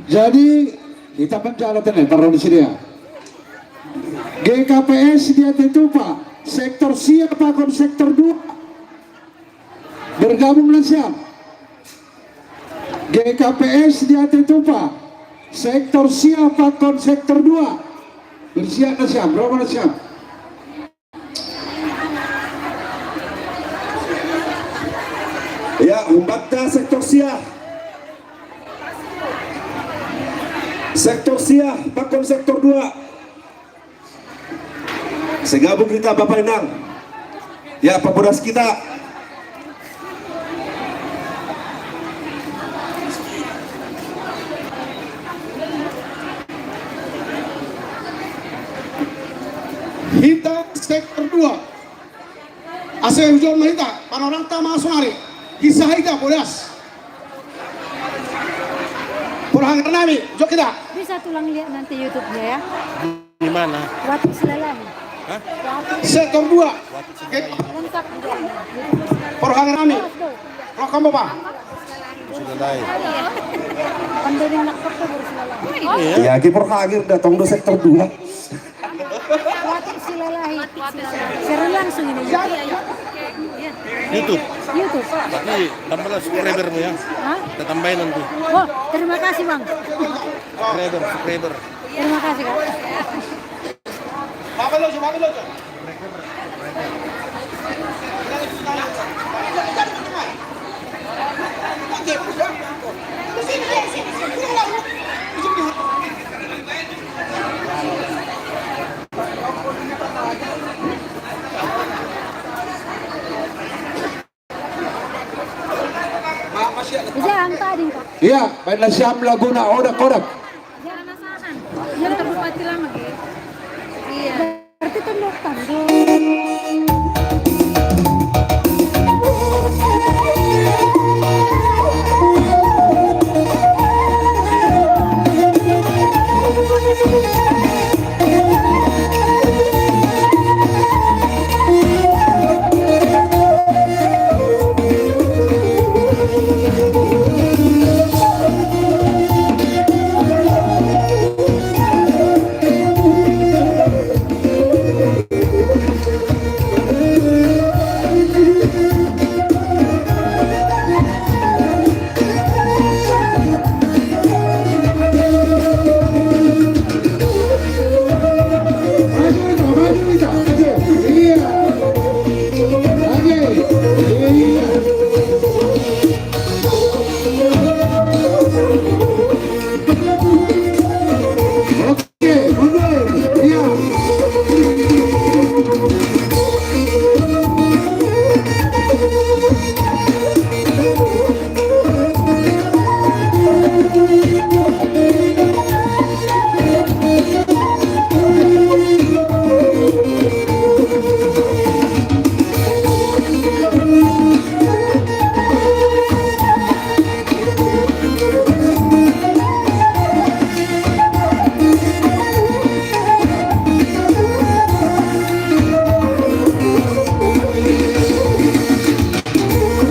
Jadi, kita menjala tene, baru di sini ya. G K P S dia tentu, Pak. Sektor siap, Pak, kon sektor dua. Bergabung na siam. G K P S dia tentu, Pak. Sektor siap, Pak, kon sektor dua. Bersiap na siam, berapa na siam? Ya, umbatta sektor sia. Sektor sia, pakon sektor dua. Segabung kita, Bapak Inang. Ya, pabodas kita. Hita sektor dua. Ase ujon mahita, panoranta masonari. Kisah hita bodas. Purhangar nami, jo kita. Bisa tulang lihat nanti YouTube-nya ya. Di mana? Watu Silalahi. Hah? Sektor dua. Lengkap juga. Purhangar nami. Maaf, Pak. Sudah naik. Iya, ki Purhangar datang do sektor dua. Watu Silalahi. Siaran langsung ini. YouTube. YouTube. Berarti tambahlah subscribermu ya. Hah? Kita tambahin nanti. Oh, terima kasih, Bang. Subscriber, subscriber. Terima kasih, Kak. Bapak lo, coba lo. Iya, baiklah, Syam, Laguna, Odak, Odak. Jangan asahan. Jangan terbupati lama, gitu. Iya. Berarti kan dokter.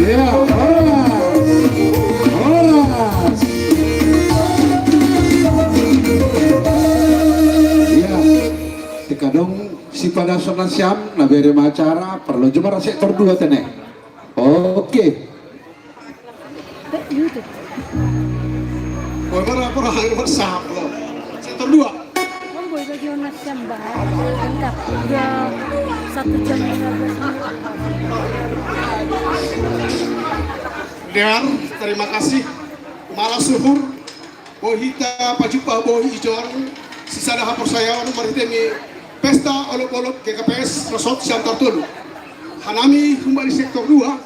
Ya, horas. Horas. Ya. Tekadong si pada sona Syam, na bere ma acara, perlu cuma sektor dua tene. Oke. Oke. Wah, mana pernah air WhatsApp lo? Sektor dua. Om boy bagi onas jam bah. Entah, udah satu jam lima belas menit. Dan terima kasih. Malas suhur, bohita pajumpa bohi ijor, sisada haporsayaon marhiteni pesta olop-olop G K P S Resort Siantar Tolu. Hanami humbali sektor dua,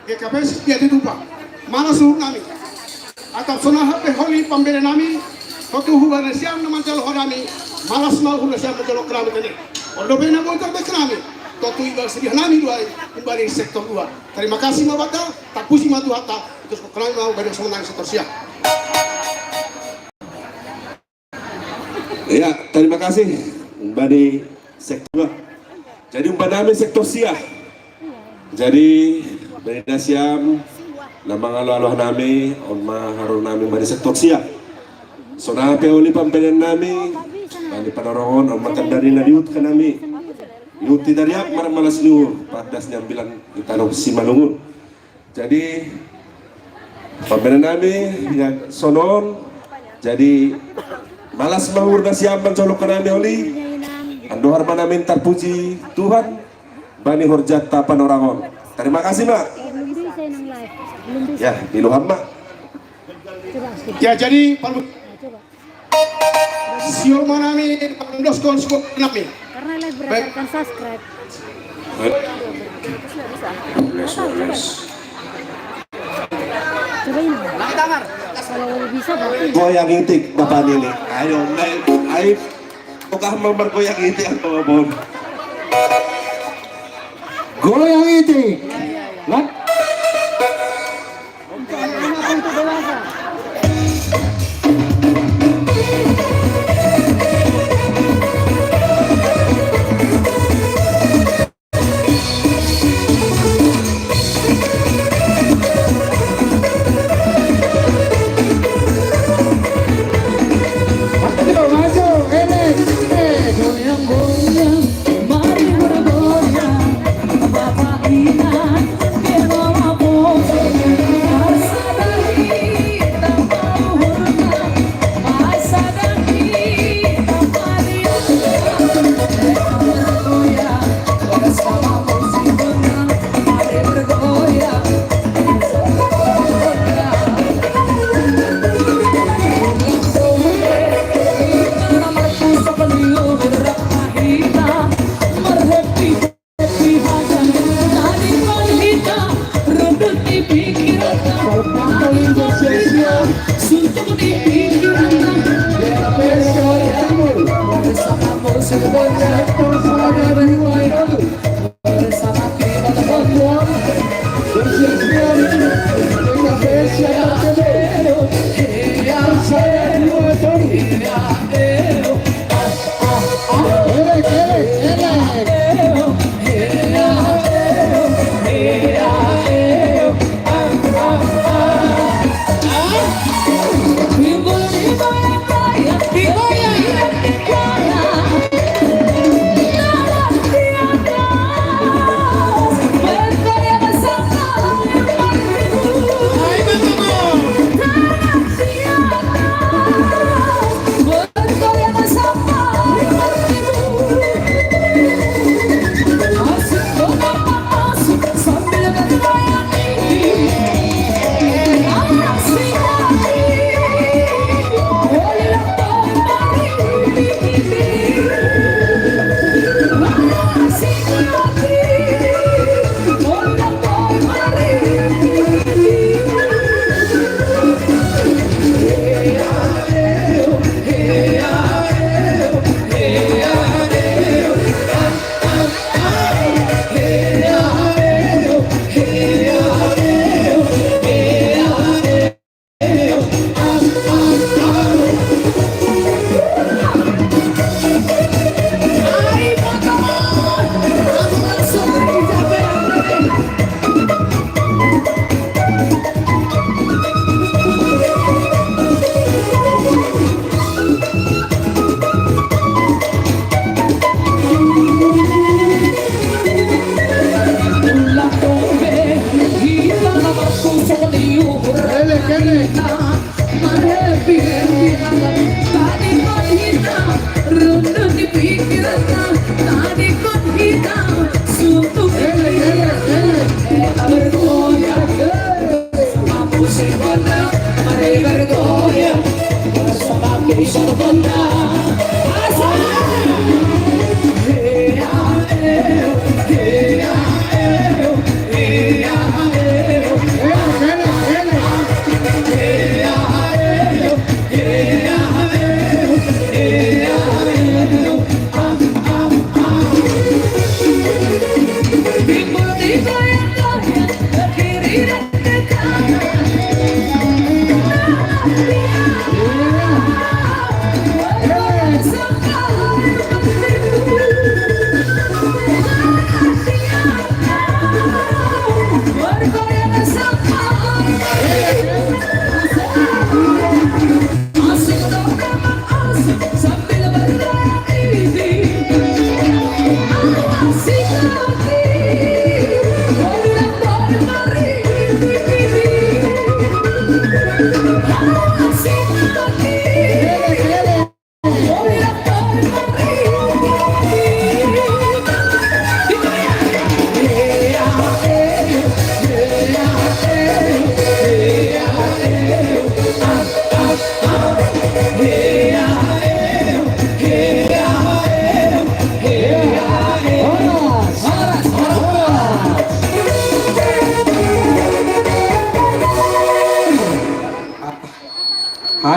G K P S dia ditupa. Mana suhur nami? Atap sona hape holi pambere nami, totu huba nasiam na manjalo ho nami, malas ma uhur nasiam manjalo ho nami tene. Ondo bena bontar be nami, totu iba sedia nami duai, humbali sektor dua. Terima kasih ma bata, tapuji ma Tuhanta, terus ko nami ma bari semenang sektor sia. Ya, terima kasih. Bani sektor. Jadi umpanami sektor sia. Jadi bani nasiam na mangalo-alo nami, on ma haroronami bani sektor sia. Sona hape holi pambere nami, bani Panorangon, on ma tanda ni na diuhut hanami. Diuhut ni tariak marmalas ni uhur, padas ni ambilan i tano Simalungun. Jadi pambere nami ya sonon. Jadi malas ma uhur nasiam manjalo ho nami holi. Andohar ma nami tarpuji Tuhan bani horjanta Panorangon. Terima kasih ma. Belum bisa ini live. Belum bisa. Ya, di luham ma. Coba. Ya, jadi sio ma nami, pandoskon sio ma nami. Karena live berdasarkan subscribe. Wales, Wales. Coba ini. Kalau bisa berarti. Goyang itik, Bapak Nini. Ayo, main. Ayo. Buka mempergoyang itik, Bapak Bon. Goyang itik. Lan. Maju, maju, enek, enek. Goyang, goyang, mari bergoyang. Bapak Inan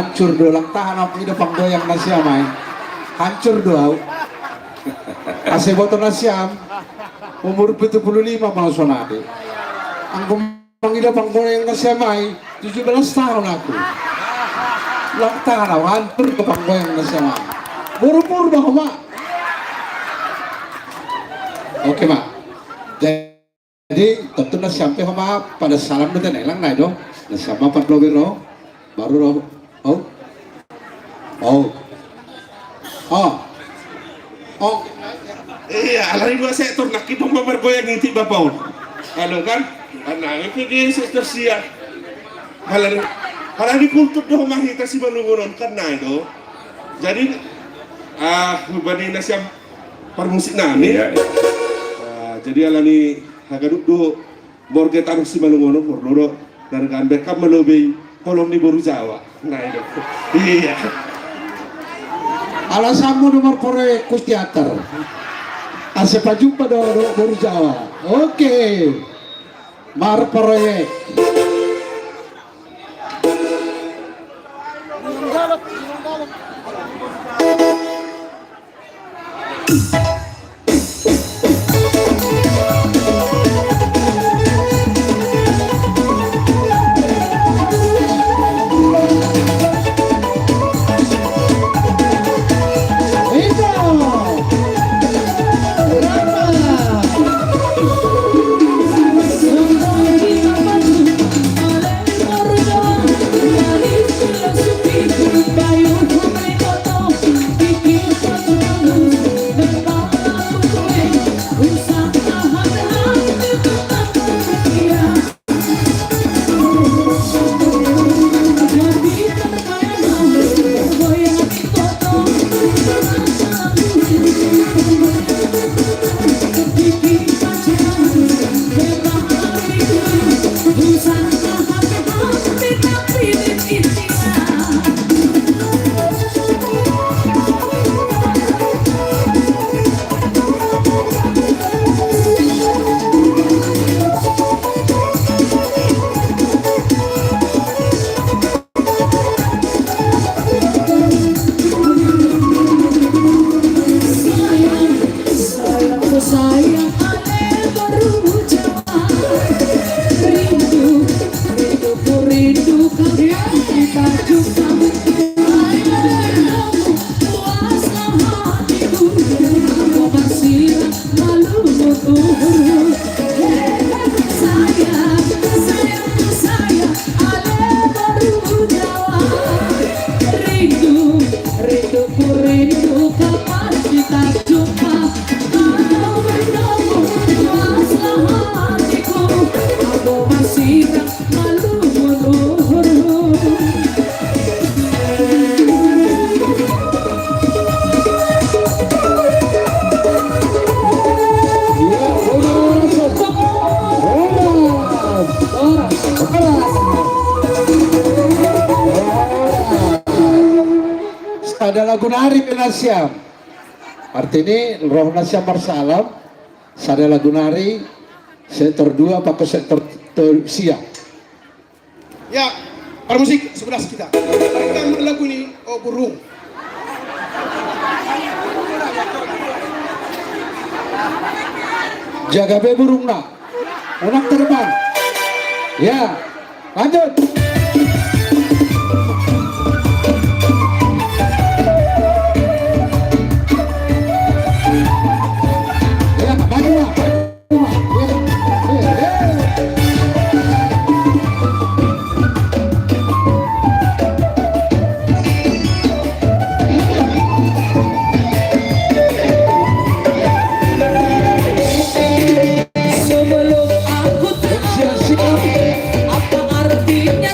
Hancur do, lang tahan au ida panggoyang na siam ai. Hancur do au. Asa iboto na siam, umur pitu puluh lima ma sonari. Anggo mangida panggoyang na siam ai, tujuh belas tahun aku. Lang tahan au, hancur do panggoyang na siam ai. Boru Purba ho ma. Oke ma. Jadi tontu na siam pe ho ma pada salam do, tenang lang nai do. Na siam ma pat lobi ro. Baru ro. Oh. Oh. Oh. Oh. Iya, alani dua sektor, nangkin do ma margoyang iti bapa on. Anu kan? Kan nai pe di sektor sia. Alani, alani kultur do ma hita Simalungun on kan nai do. Jadi, ah, bani na siam parmusik nami. Iya, iya. Ah, jadi alani haganup do morge tano Simalungun on, porlu do. Dan kan bekam malobei holong ni boru Jawa. Nah, itu. Iya. Alasanmu do marproyek Kus Teater. Asa pajumpa do, do boru Jawa. Oke. Marproyek. Sada lagu nari pe na siam. Artini roh na siam marsalam. Sada lagu nari, sektor dua pakko sektor tolu siam. Ya, parmusik sebelah kita. Kita lagu ni, oh, burung. Jaga be burung na. Unang terbang. Ya, lanjut. Ya, maju, Pak. Sebelum aku tahu apa artinya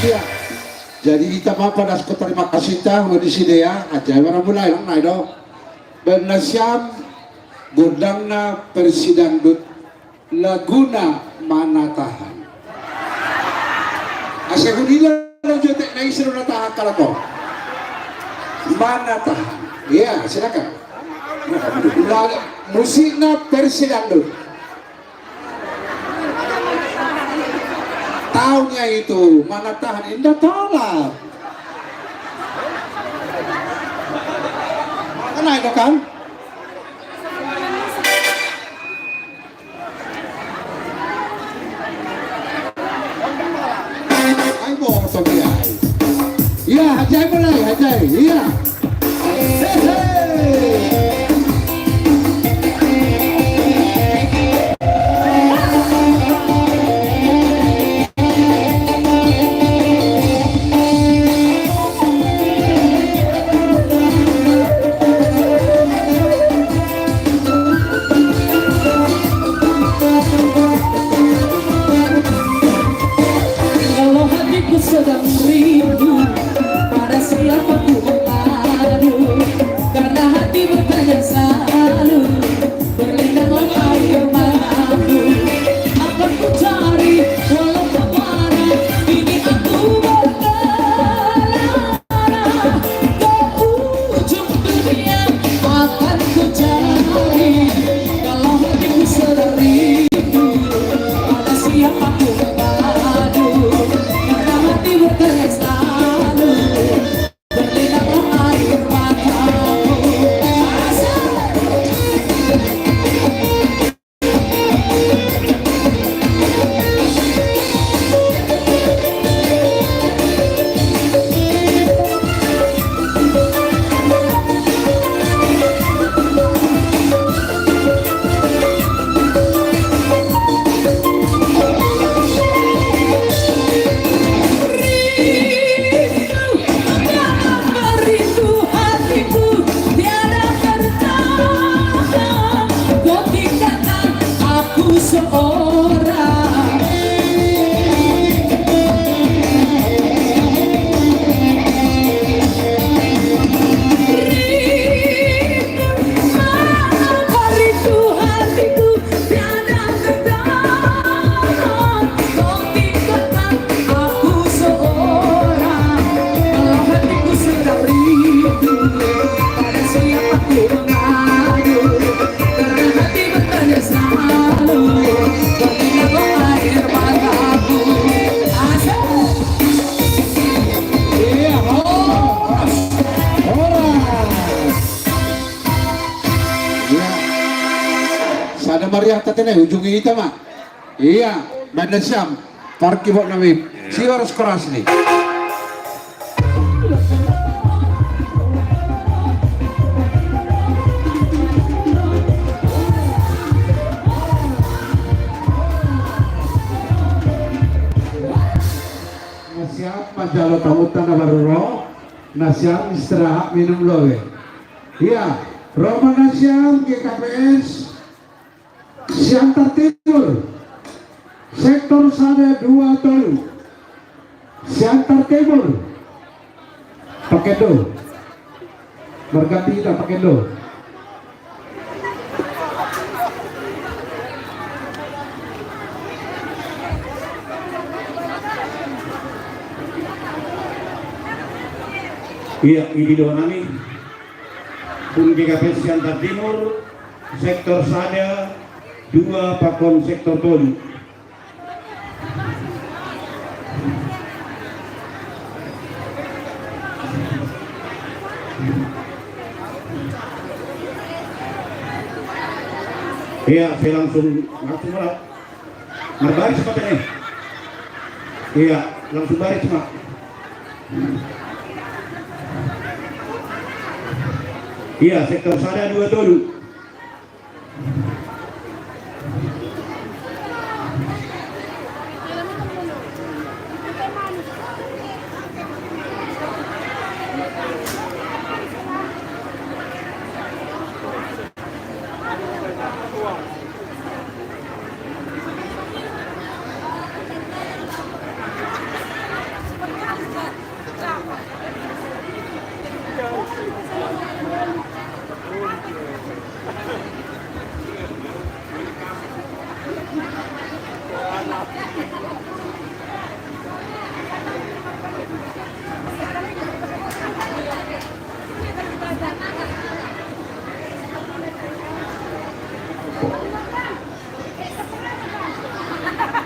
Iya. Jadi ita ma padas ko terima kasih ta, wadi sidea, aja mana mulai lang nai do. Benda siam, godangna persidangdut, laguna Mana Tahan. Asa gudina lo jotek na isru na tahan kalako. Mana Tahan. Iya, silakan. Lagu, musikna persidangdut. Tahunnya itu, Mana Tahan, indah tolak. Kan itu kan? Ai, boto dia. Iya, hajai mulai, hajai. Iya. Kalau hatiku sedang rindu, pada siapa ku mengadu? Karena hati bertanya selalu, berlindanglah air mataku. Akan ku cari walau kemana, ini aku berkelana. Ke ujung dunia akan ku cari. Kalau hatiku sedang rindu, pada siapa ku mengadu? Karena hati bertanya selalu, berlindanglah air mataku. Asik. Aku seorang rindu, mengapa rindu hatiku tiada tertahan. Kau tinggalkan aku seorang, kalau hatiku sedang rindu, pada siapa ku mengadu? Karena hati bertanya selalu, berlindanglah air mataku. Asik. Iya, horas. Horas. Iya. Sada meriah ta tene, ujung ita ma. Iya, benda siam. Parki bot nami. Iya. Siwa ras koras ni. Na siam manjalo tamu ta na baru ro. Na siam istirahat minum lo we. Iya, ro ma na siam G K P S Siantar Timur. Sektor sada dua tolu. Siantar Timur. Pakendo. Berganti kita Pakendo. Iya, ini doa nami. Pun G K P Siantar Timur, sektor sada, dua pakon sektor tolu. Iya, saya langsung, langsung malah. Nah, baris sepatunya. Iya, langsung baris, Mak. Iya, sektor sada dua tolu.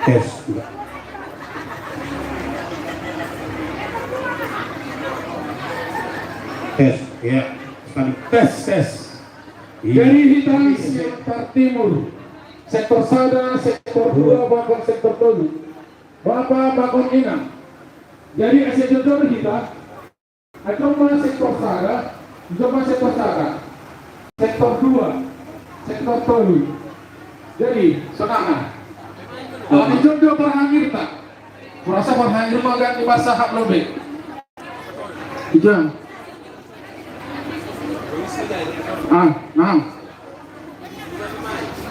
Tes. Tes, ya. Sekali. Tes, tes. Iya. Jadi hita Siantar Timur, sektor sada, sektor dua, bahkan sektor tolu. Bapa, bakon inang. Jadi asa jujur hita, coba sektor sada, coba sektor sada, sektor dua, sektor tolu. Jadi, saudara, kalau dijawab dia berhangir tak? Kurasa berhangir mah ganti bahasa hak lebih. Ijang. Ah, nah.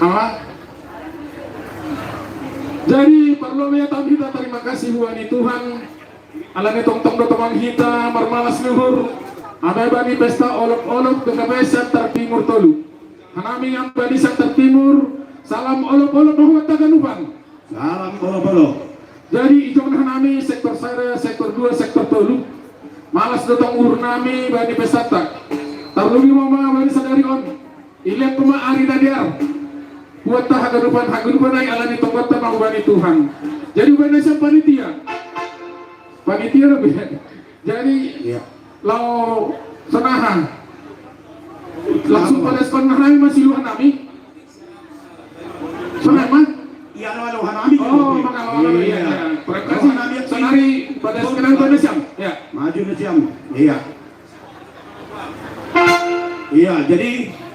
Aman. Jadi, perlu ya, tapi kita terima kasih buat Tuhan. Alani tongtong do tomang hita marmalas luhur. Ada bani pesta olok-olok ke Siantar Timur tolu. Hanami yang bani Siantar Timur. Salam olok-olok bahwa taganupan. Salam olok-olok. Jadi ijon hanami sektor sada, sektor dua, sektor tolu. Malas do tong uhur nami bani pesta ta. Tarlumobi mama bani sadari on. Ilia puma ari tadiar. Buat ta haganupan, haganupan ai alani tonggotta mau bani Tuhan. Jadi bani siapa panitia? Panitia lebih. Jadi, iya. Lao sonaha. Langsung pada sekolah nami masih luhan nami. Sonaha mah? Iya, lo lo hanami. Oh, maka lo lo, iya, iya. Terima kasih. Hanami, sonari pada sekolah pada siam. Ya. Maju na siam. Iya. Iya, jadi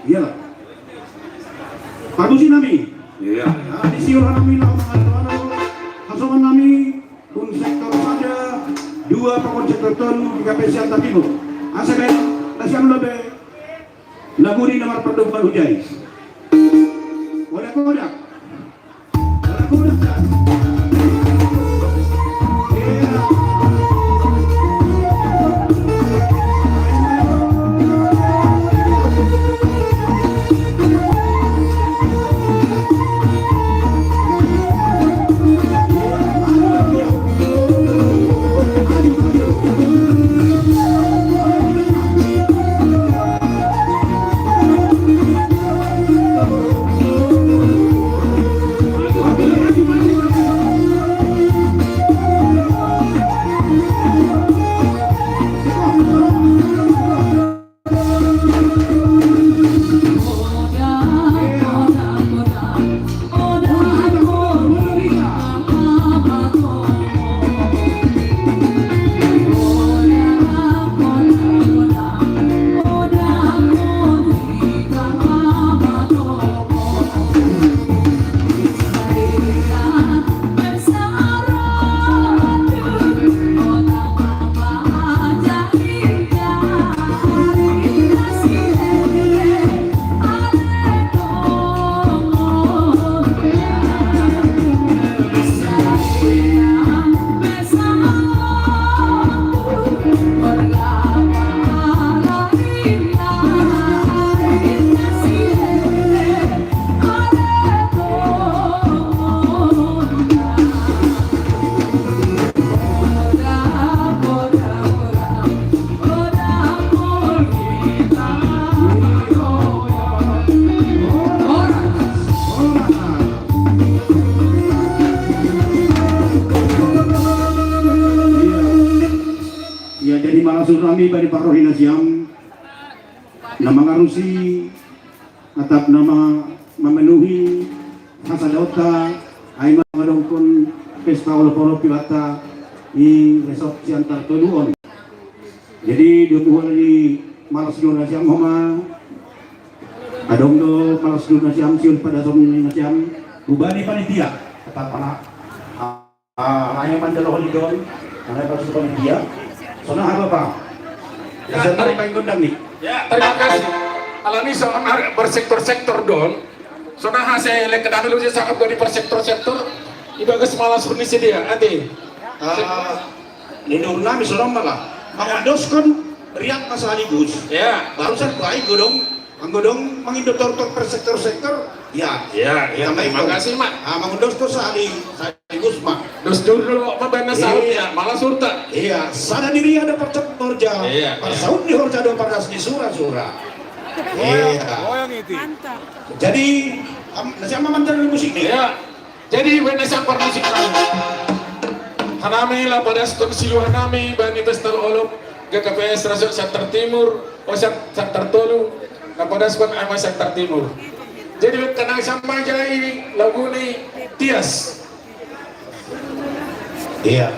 iya. Perbusi nami. Iya. Nah, di siur nami lah, mengatakan hasoman nami pun sektor sada, dua pokok sektor tolu di K P S Siantar Timur. Asa ben, nasiam lobe. Lagu ini nomor pertemuan hujai. Kodak-kodak. Ya, jadi malasur nami bani parrohi nasiam na mangarusi atap nama memenuhi hasa dauta ai mangadongkon pesta olop-olop pilata i resort Siantar Toluon. Jadi dua bulan di malas jurnasiam homa adong do malas jurnasiam siun pada som nasiam ubani panitia tetap anak. Ah, hanya mandalo holiday, hanya pas panitia. Sona apa, Pak? Ya, saya tarik main gondang nih. Ya, terima kasih. Alani soal bersektor-sektor don. Sona hasil lek kedana lu sangkap dari per sektor-sektor. Ibagas malas pun di dia, ati. Ah, ini urna mi sono malah. Mangondoskon riak masaligus. Ya. Barusan baik godong. Anggo dong mangindo tortor per sektor-sektor, ya. Ya, ya, terima kasih, Mak. Ah, mangindo tor sali, sali Gus, Mak. Dos dulu, Mak, bana saut, iya, ya, malah surta. Iya, sada diri ada percet horja. Iya, iya. Persaut di horja do pardas di sura-sura. Iya. Goyang itu. Mantap. Jadi, am, nasi ama mantan musik nih. Iya. Jadi, wena sampar musik nami. Hanami la padas tong silu hanami, bani pesta olok, G K P S Rasuk Siantar Timur, o Sian-, Siantar Tolu, la padas kon ama Siantar Timur. Jadi, wet kanang sama jai lagu ni Tias. Iya.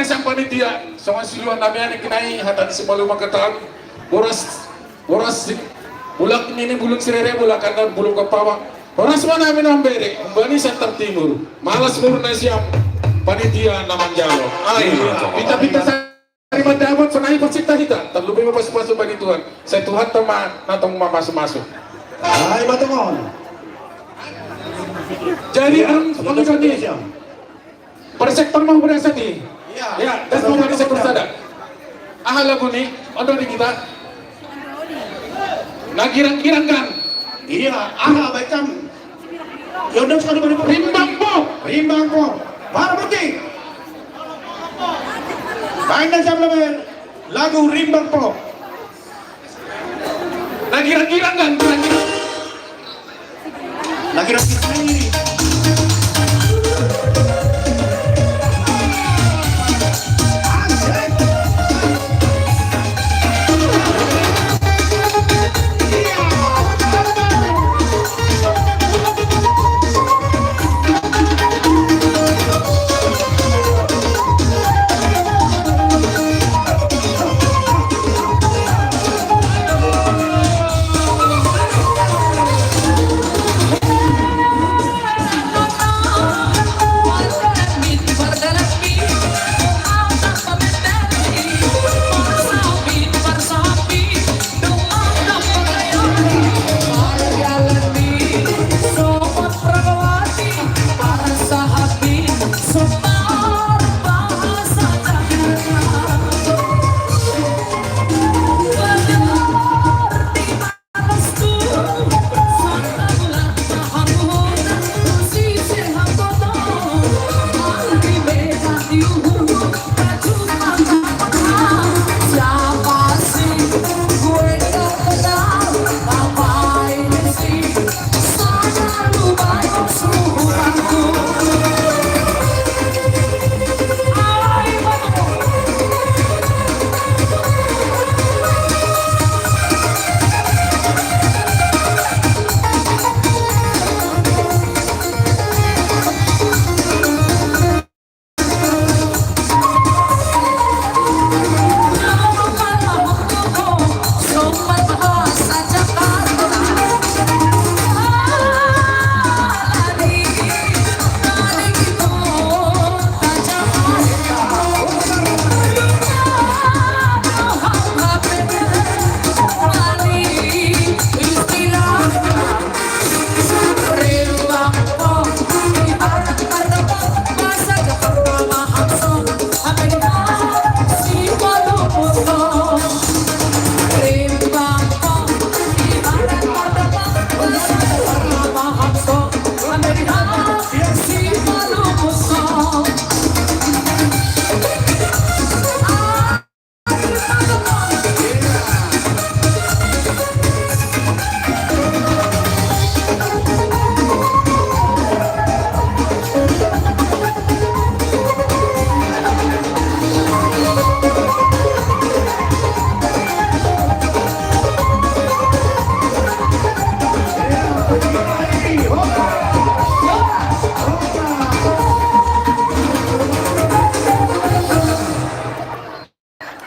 Sang panitia, songon siluan nami anak kinai, hata ni simalu mangkatai. Boras, boras, bulak nini bulung sirere, bulak anak bulung kepawa. Boras ma nami nambere, umbani Santar Timur. Malas murna siam, panitia na manjalo. Ai, pita-pita sari mandapot, sonai pasinta hita. Tarlumobi ma pasu-pasu bani Tuhan. Sai Tuhanta ma, na tong mamasu-masu. Ai, batongon. Jadi, anu, anu, anu, siam. Per sektor ma huberasa i. Iya. Ya, das mau dari sektor sada. Aha lagu ni, ondo di kita. Na girang-girang kan? Iya, aha baik kan? Ya udah sekali balik. Rimbang po. Rimbang po. Para putih. Main dan siap lemen. Lagu Rimbang po. Na girang-girang kan? Girang-girang. Na girang-girang ini.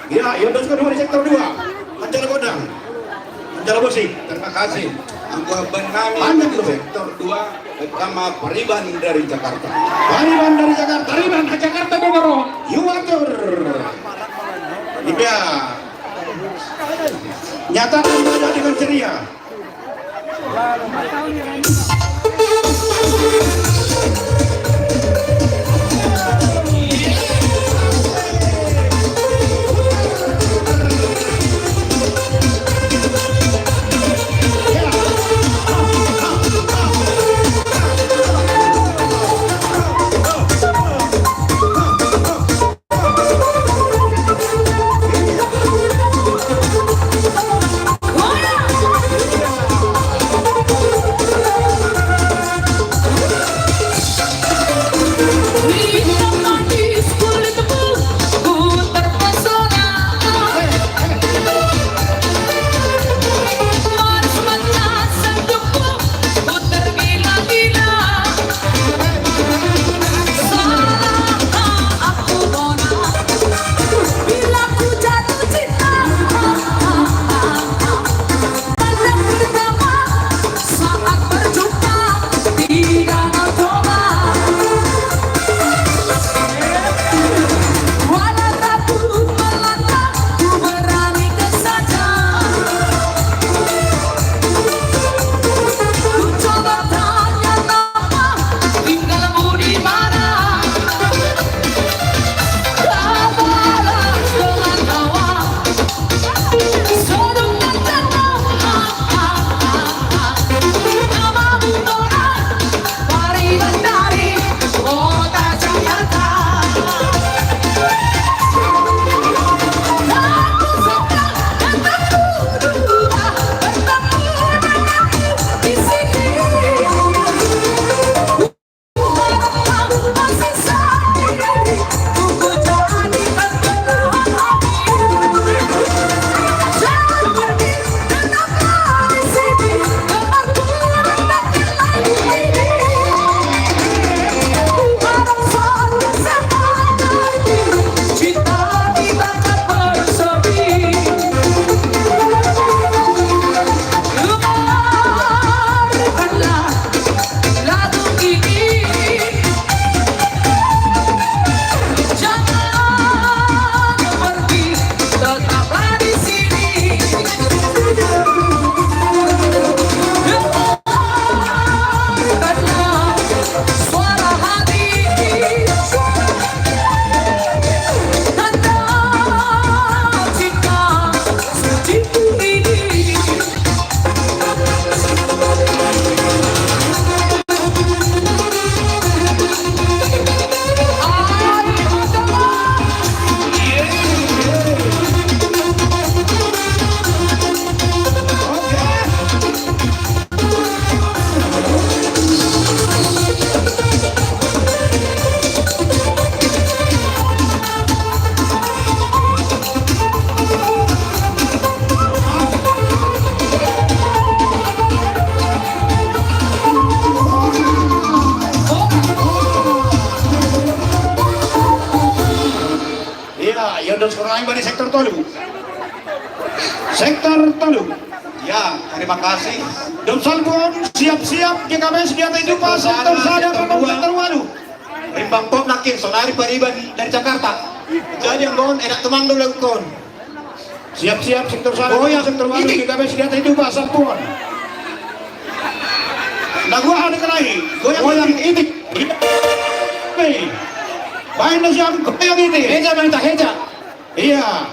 Ya, yang kedua di sektor dua. Anjala Godang. Anjala Bosi. Terima kasih. Anggo abang nami. Panjang lu, Bang. Sektor dua, pertama Pariban dari Jakarta. Pariban dari Jakarta. Pariban dari Jakarta, Bogor. Yuwatur. Iya. Nyatakan wajah dengan ceria. Sekarang dari sektor tolu. Sektor tolu. Ya, terima kasih. Dom Salpon, siap-siap, G K B S di atas itu, Pak. Sektor sada, Pak, sektor walu. Rimbang pop lagi, saudari Pariban dari Jakarta. Jadi yang bon, enak teman dulu kon. Siap-siap, sektor sada, goyang, sektor walu, G K B S di atas itu, Pak, Salpon. Nah, gua ada kelai. Goyang, goyang itik. Hei. Main nasi yang goyang itik. Heja, main tak heja. Iya.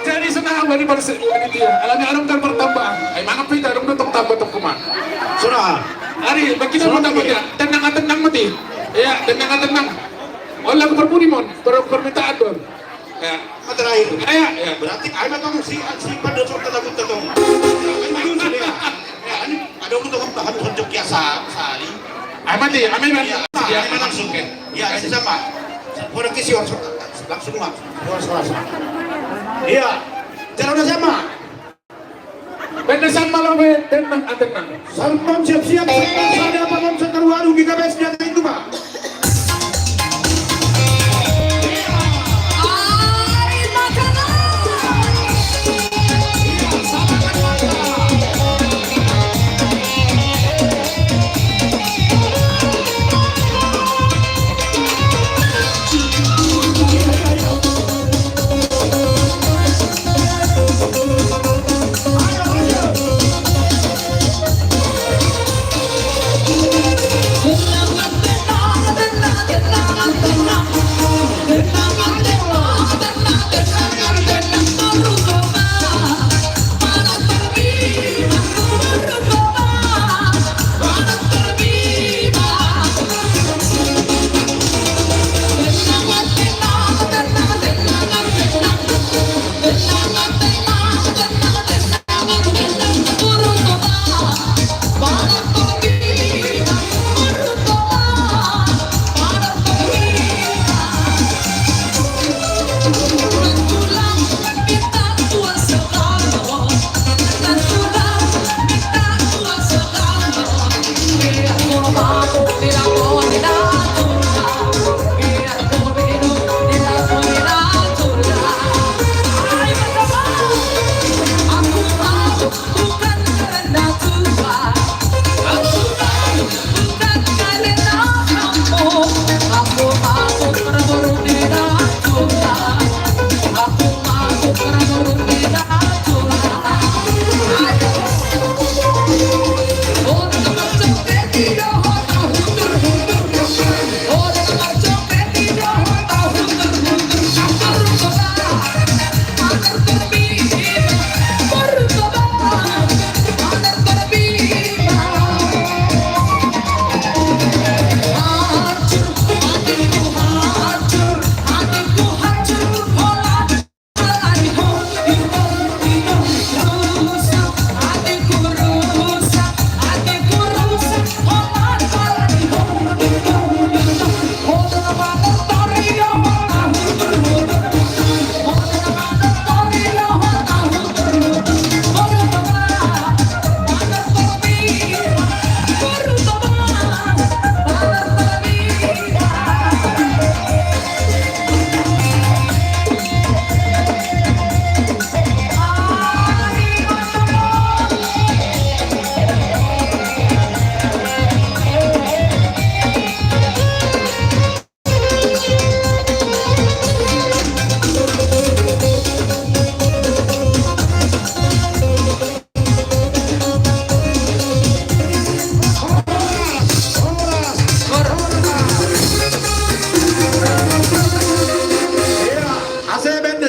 Jadi senang bani panitia. Alami arung kan pertambaan. Ai mangap pita dong dong tambah tong kuma. Sudah. Ari, bagi kita tambah ya. Tenang, tenang mati. Ya, tenang, tenang. Oh, lagu perpuni mon, per permintaan don. Ya. Oh, terakhir. Ya, ya. Berarti ai matong si si pada sota lagu tetong. Ya, ini ada untuk bahan untuk biasa sehari. Ai mati, ai mati. Ya, ai langsung ke. Ya, ini siapa? Orang kisi orang langsung mah. Orang salah. Iya. Jalan sama. Benda sama lo be, tenang, tenang. Sarpam siap-siap, sarpam sada, pamam seteru aru, kita bes dia itu, Pak. Ai, makanan.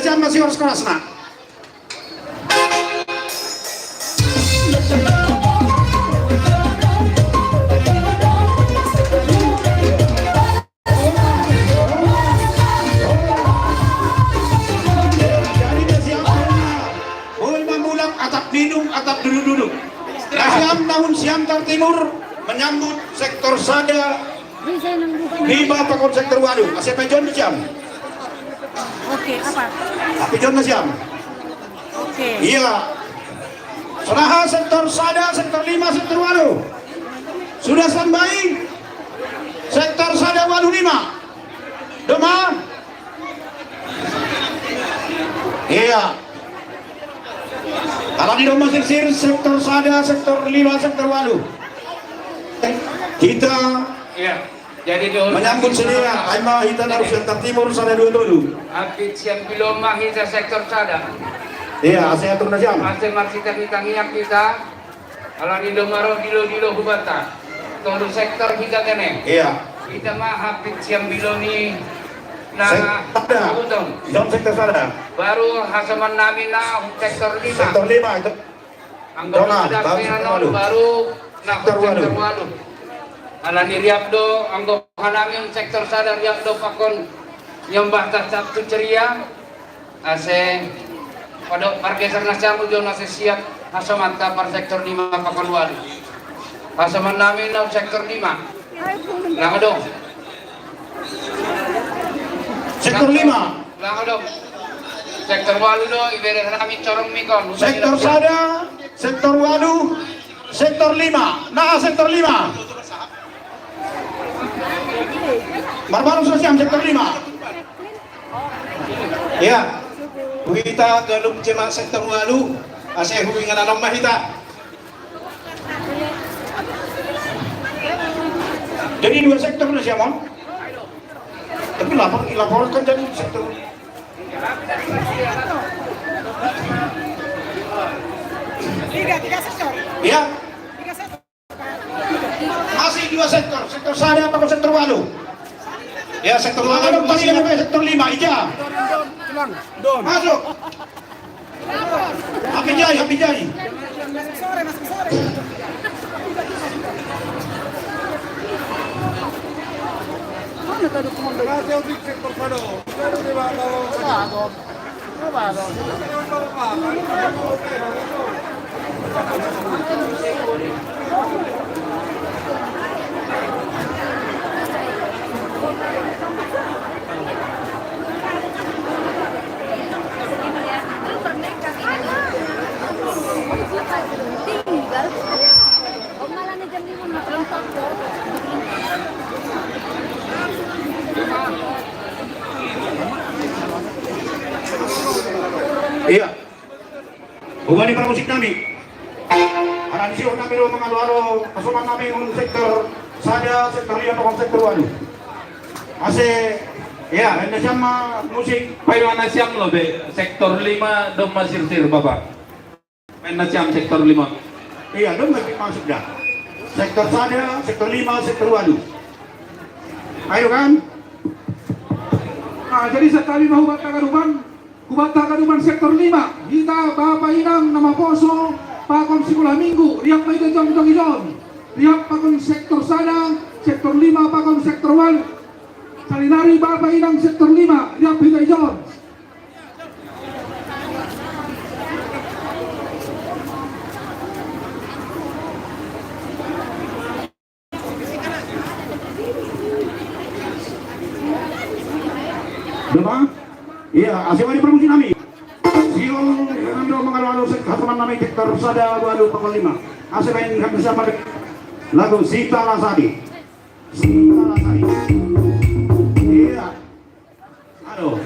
Masih harus keras, nak. Jadi, dia siap. Boy Mamulang, atap minum, atap duduk-duduk. Siam, namun Siantar Timur menyambut sektor sada, lima pakon sektor walu. Asep John siam. Oke, apa? Tapi John siam. Oke. Iya. Saudara, sektor sada, sektor lima, sektor walu. Sudah standby. Sektor sada, walu, lima. Doma. Iya. Kalau di Doma Sirsir, sektor sada, sektor lima, sektor walu. Kita, iya. Jadi, dulu menyambut sedia, ai ma hita naru Siantar Timur sada dua tolu. Apit siam bilo ma hita sektor sada. Iya, ase atur na siam. Ase marsita hita ngiak hita. Ala ni do maro dilo-dilo hubata. Tolu sektor hita tene. Iya. Hita ma apit siam bilo ni na sektor sada. Uton. Dong sektor sada. Baru hasoman nami na sektor lima. Sektor lima itu. Anggo dona, baru sektor walu. Baru na sektor walu. Ala ni riap do, anggo hanami sektor sada riap do pakon nyombah ta Sabtu ceria. Ase, pada pargeser na siam ujon ase siap, hasoman ta par sektor lima pakon walu. Hasoman nami na sektor lima. Lang adong. Sektor lima. Lang adong. Sektor walu do, ibere nami corong mikon. Sektor sada, sektor walu, sektor lima. Nah, sektor lima. Marbaru so siam sektor lima. Ya. Hita galup jema sektor walu, ase hubungan alam mah hita. Jadi dua sektor na siam, Bang? Tapi lapor, laporkan jadi sektor. Tiga, tiga sektor. Ya. Tiga sektor. Masih dua sektor, sektor sada apa sektor walu? Ya, sektor walu. Ada masih sektor lima, ija. Masuk. Happy Jai, Happy Jai. Iya. Hubani parmusik nami. Aransi nami do mangalo-alo, hasoman nami un sektor sada, sektor lima, pakon sektor walu. Ase, ya, enda siam ma musik. Paima na siam lo be, sektor lima Doma Sirsir, Bapak. Paima na siam sektor lima. Iya, Doma masuk dah. Sektor sada, sektor lima, sektor walu. Ayo kan? Nah, jadi sektor lima hubata ganuman. Hubata ganuman sektor lima, hita bapa inang na maposo pakon sikola minggu, riap ma hita jongjong ijon. Riap pakon sektor sada, sektor lima pakon sektor walu. Salinari bapa inang sektor lima, riap hita ijon. Doma? Iya, ase wadi parmusik nami. Sio, dengan do mangalo-alo sek hasoman nami sektor sada walu pakon lima. Ase baen kami sama lagu Sita Lasari. Sita Lasari. Iya. Aduh.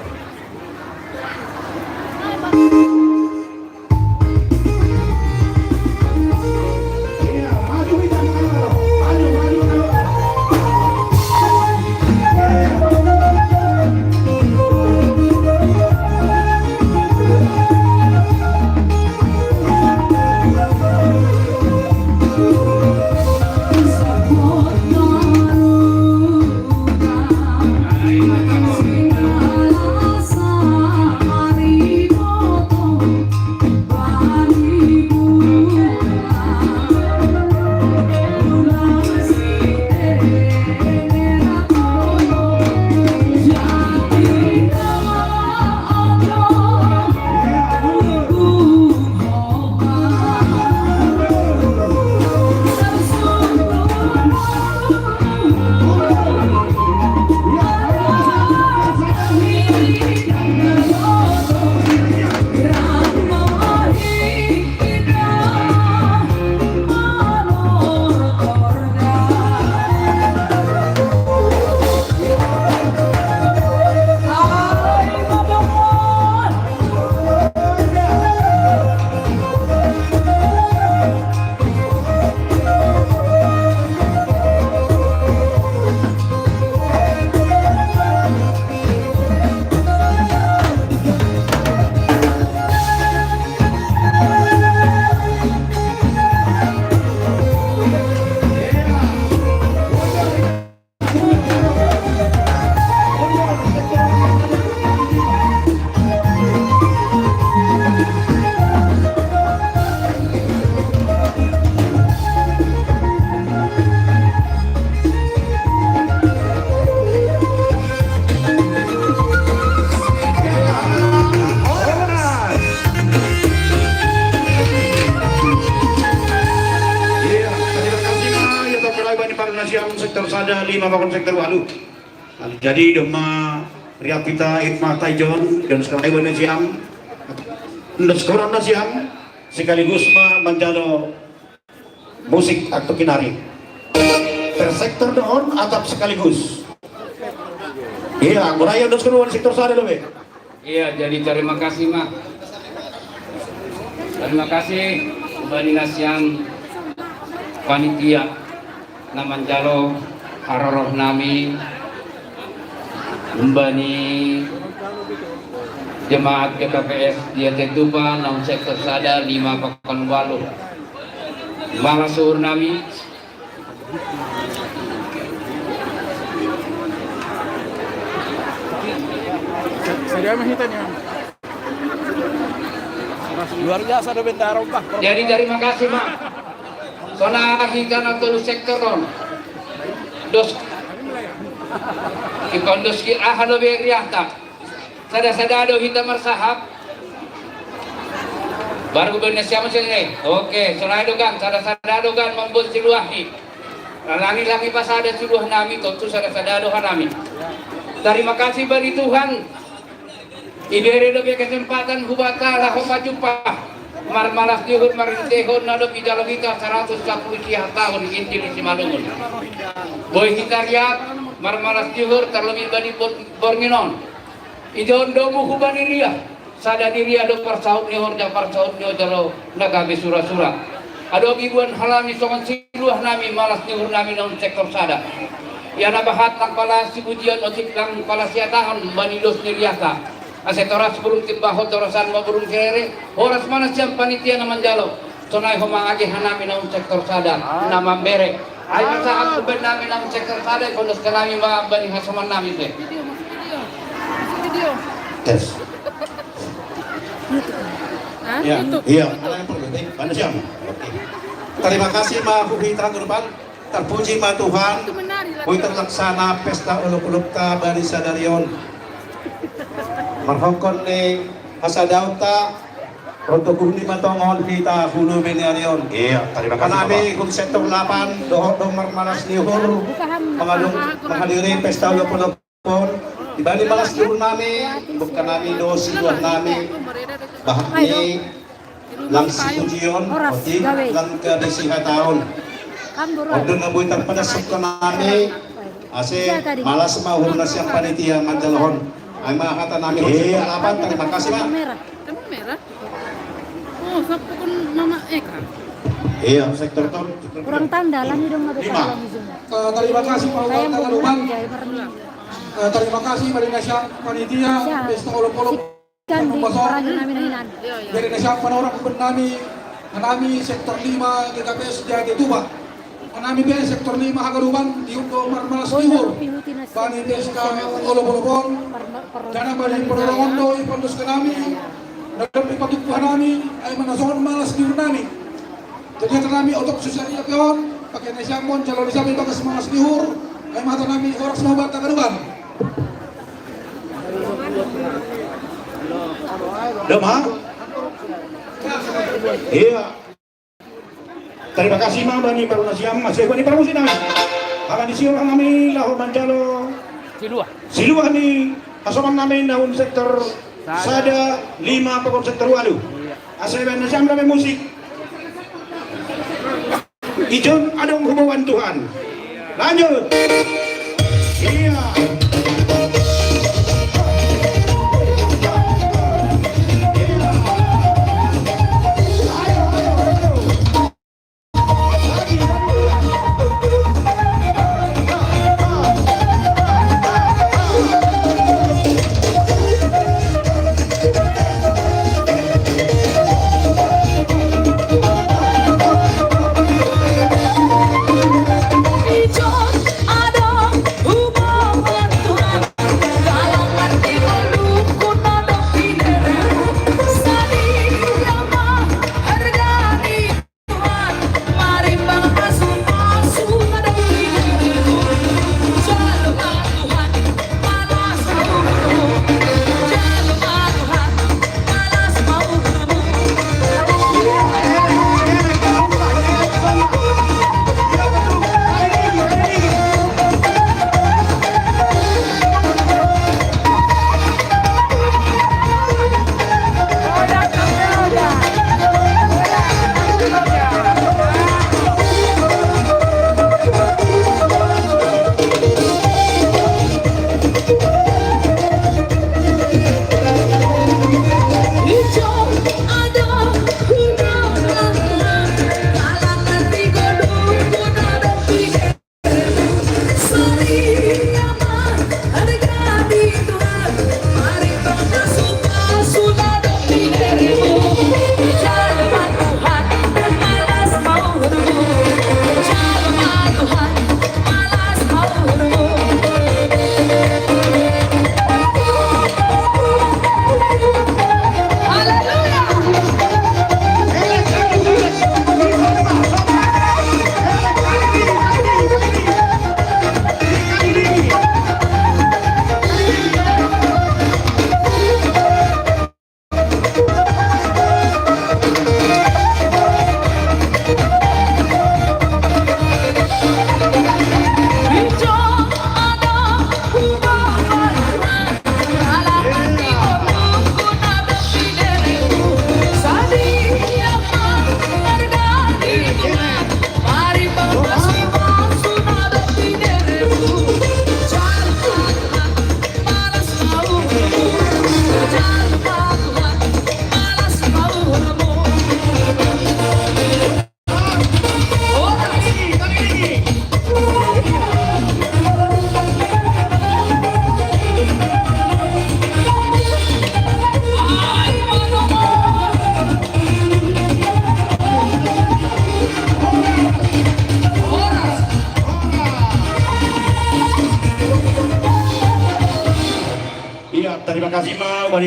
Sada lima pakon sektor walu. Jadi domma riapita itma taijon dan sekarang ibu nasiam. Ndas koran nasiam sekaligus ma manjalo musik atau kinari. Per sektor dohon atap sekaligus. Iya, mulai ndas koran sektor sada lobe. Iya, jadi terima kasih ma. Terima kasih bani nasiam panitia na manjalo haroroh nami, umbani jemaat G K P S dia Tetupa naun sektor sada lima pakon walu. Malas suhur nami. Saya mah hita nih. Luar biasa ada bendaro bah. Jadi terima kasih ma. Sona hita na tolu sektor on. Dos. Ikon dos ki aha do be riahta. Sada-sada do hita marsahap. Baru benda siapa sini? Oke, sona do kan, sada-sada do kan membuat siluahi. Langi-langi pasada siluah nami, tontu sada-sada do hanami. Terima kasih bagi Tuhan. Ibere dope kesempatan hubata laho pajumpa. Marmalas ni uhur marintehon na dope jalo hita saratus sapuluh sia tahun inti di Simalungun. Boi hita riap, marmalas ni uhur terlebih bani bor-, borngin on. Ijon domu hubani ria, sada ni ria do parsaut ni uhur ja parsaut ni uhur jalo na gabe sura-sura. Adong ibuan halani songon siluah nami malas ni uhur nami naun sektor sada. Ia na bahat lang pala sipujion otik lang pala siatahan bani dos ni riahta. Ase toras burung timbahon torasan ma burung serere, horas ma nasiam panitia na manjalo. Sonai homa age hanami naun sektor sada na mambere. Ai masahat umbahen nami naun sektor sada, ipondos hanami ma bani hasoman nami be. Tes. Hah? Iya, YouTube. Iya, mana yang perlu? Mana siapa? Oke. Terima kasih ma huhita, Gurban. Terpuji ma Tuhan, boi terlaksana pesta olop-olopta bani sadari on. Marhongkon ni hasadaonta, ro toguh ni ma tongon hita hulu bani ari on. Iya, terima kasih, Bapak. Hanami hun sektor delapan, dohot do marmalas ni uhur, mangalung, menghadiri pesta olop-olop. Pon, ibani malas ni uhur nami, bukan nami dos, dua nami, bahat ni lang sipujion, otik lang gabe sihataon. Ondo na boi tarpadasuk nami, ase malas ma uhur nasiam panitia manjalohon. Ai ma hata nami, iya, delapan, terima kasih, Pak. Kamu merah? Oh, siapa pun Mama Eka? Iya, sektor ton. Kurang tanda lah ni dong. Lima. Eh, terima kasih, Pak Saya Wali mau Kota Lumang. Pulang, ya, pernah. Eh, terima kasih bani nasiam panitia, pesta olop-olop. Ikan di Pasar. Perahu nami nainan. Jadi nasiam panorang pun nami, nami sektor lima G K P S Jati Tuba. Nami be sektor lima Hagaruban, diundo marmalas ni uhur. Bani pesta olop-olop on. Dana bani panorang on do ipandos ke nami. Dana bani patukuhan nami, ai manasongan malas ni uhur nami. Jadi kami otok susah dia peon, pakai nasiam on, calon nasiam on, pakai semangat sihur, ai mata nami orang semua bata kaduan. Doma? Iya. Terima kasih ma bani paru nasiam, masih bani paru sina. Akan disiur kami laho manjalo. Siluah. Siluah ni hasoman nami naun sektor sada lima pakon sektor walu. Iya. Asa ibaen nasiam dame musik. Ijon adong huboan Tuhan. Lanjut. Iya.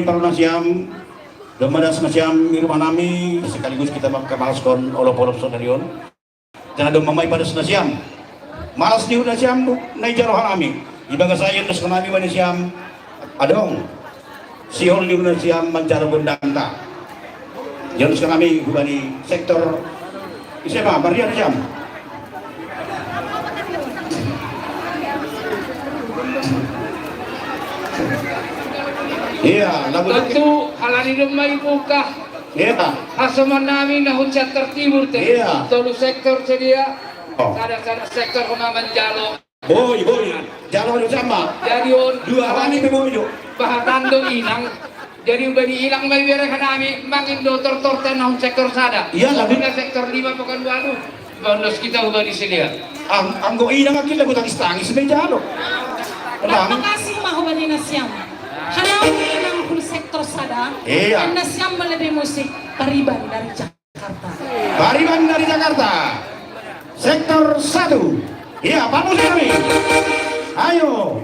Palu nasiam, domma das nasiam di rumah nami, sekaligus kita maka maskon olop-olop sonarion. Karena domma mai padas nasiam. Malas ni nasiam, nai jalo hanami. Ibaga saya nasiam, adong. Sihol ni nasiam manjalo gondangta. Jonas kami hubani sektor. Siapa? Maria jam. Iya, lagu. Tentu halani domma ibuka. Iya. Hasoman nami na hon sektor timur te. Iya. Tolu sektor sedia. Oh. Ada-ada sektor kona manjalo. Boi, boi. Jalo do sama. Jadi on. Dua kali pe boi do. Bahatando inang. Jadi ubani inang mai bere hanami mangindo tortor tanah sektor sada. Iya, tapi na sektor lima Pekanbaru. Bonus kita ubani sedia. Ang anggo inang akhirnya gue tangis-tangis me jalo. Tenang. Makasih mah ubani nasiam. Hanami inang hon sektor sada. Iya. Dan nasiam melebihi musik Pariban dari Jakarta. Pariban dari Jakarta. Sektor satu. Iya, Pak Musi kami. Ayo.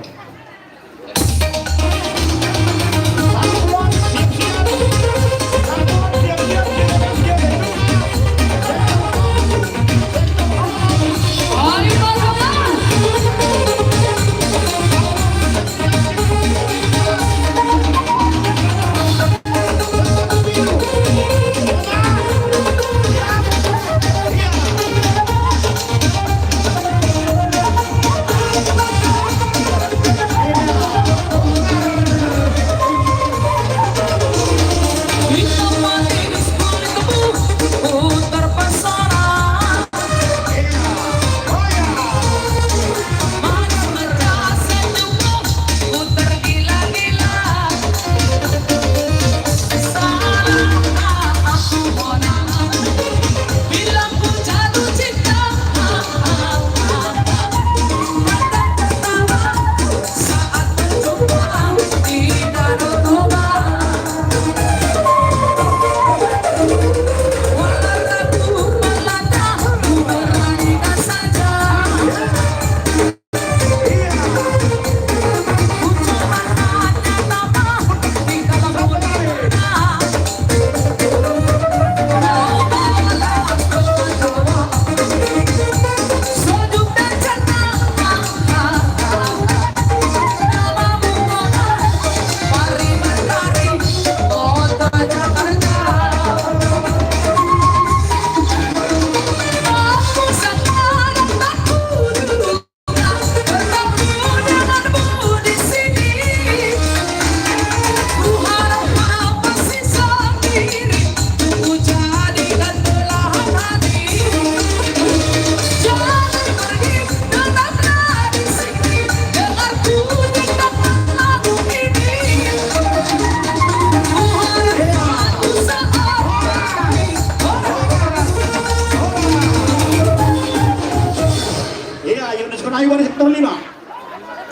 Iya, Yunus Konayu dari sektor lima.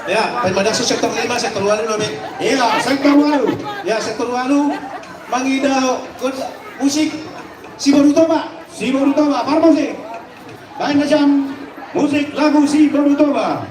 Ya, pemain masuk sektor lima, sektor walu, Nabi. Iya, sektor walu. Ya, sektor walu. Mangido musik Siborutoba. Siborutoba, Parmusik. Baik macam musik lagu Siborutoba.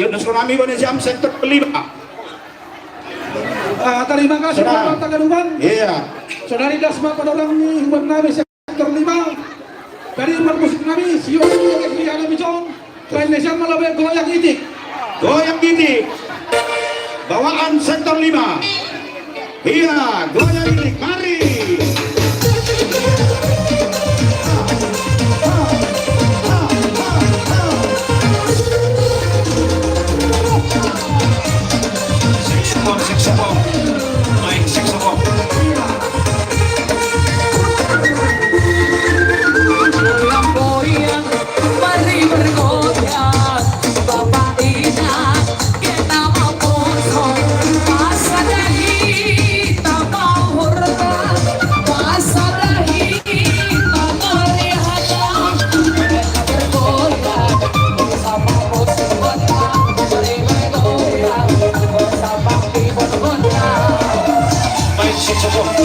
Yuk, nusuk nami bani jam sektor lima. Ah, terima kasih. Saudara. Bapak Tagalubang. Iya. Saudari Dasma Padorang ni, buat nami sektor lima. Dari permusik nami, siwa ni, yang di ada bicong. Lain Indonesia malah banyak goyang itik. Goyang itik. Bawaan sektor lima. Iya, goyang itik. Mari. Saxophone, saxophone. Main saxophone. Goyang-goyang, mari bergoyang, Bapak Inas, kita mau kosong, pasadahi, kita mau hormat, pasadahi, kita melihat, kita bergoyang, bersama musik kota, mari bergoyang, bersama keyboard kota. Main saxophone.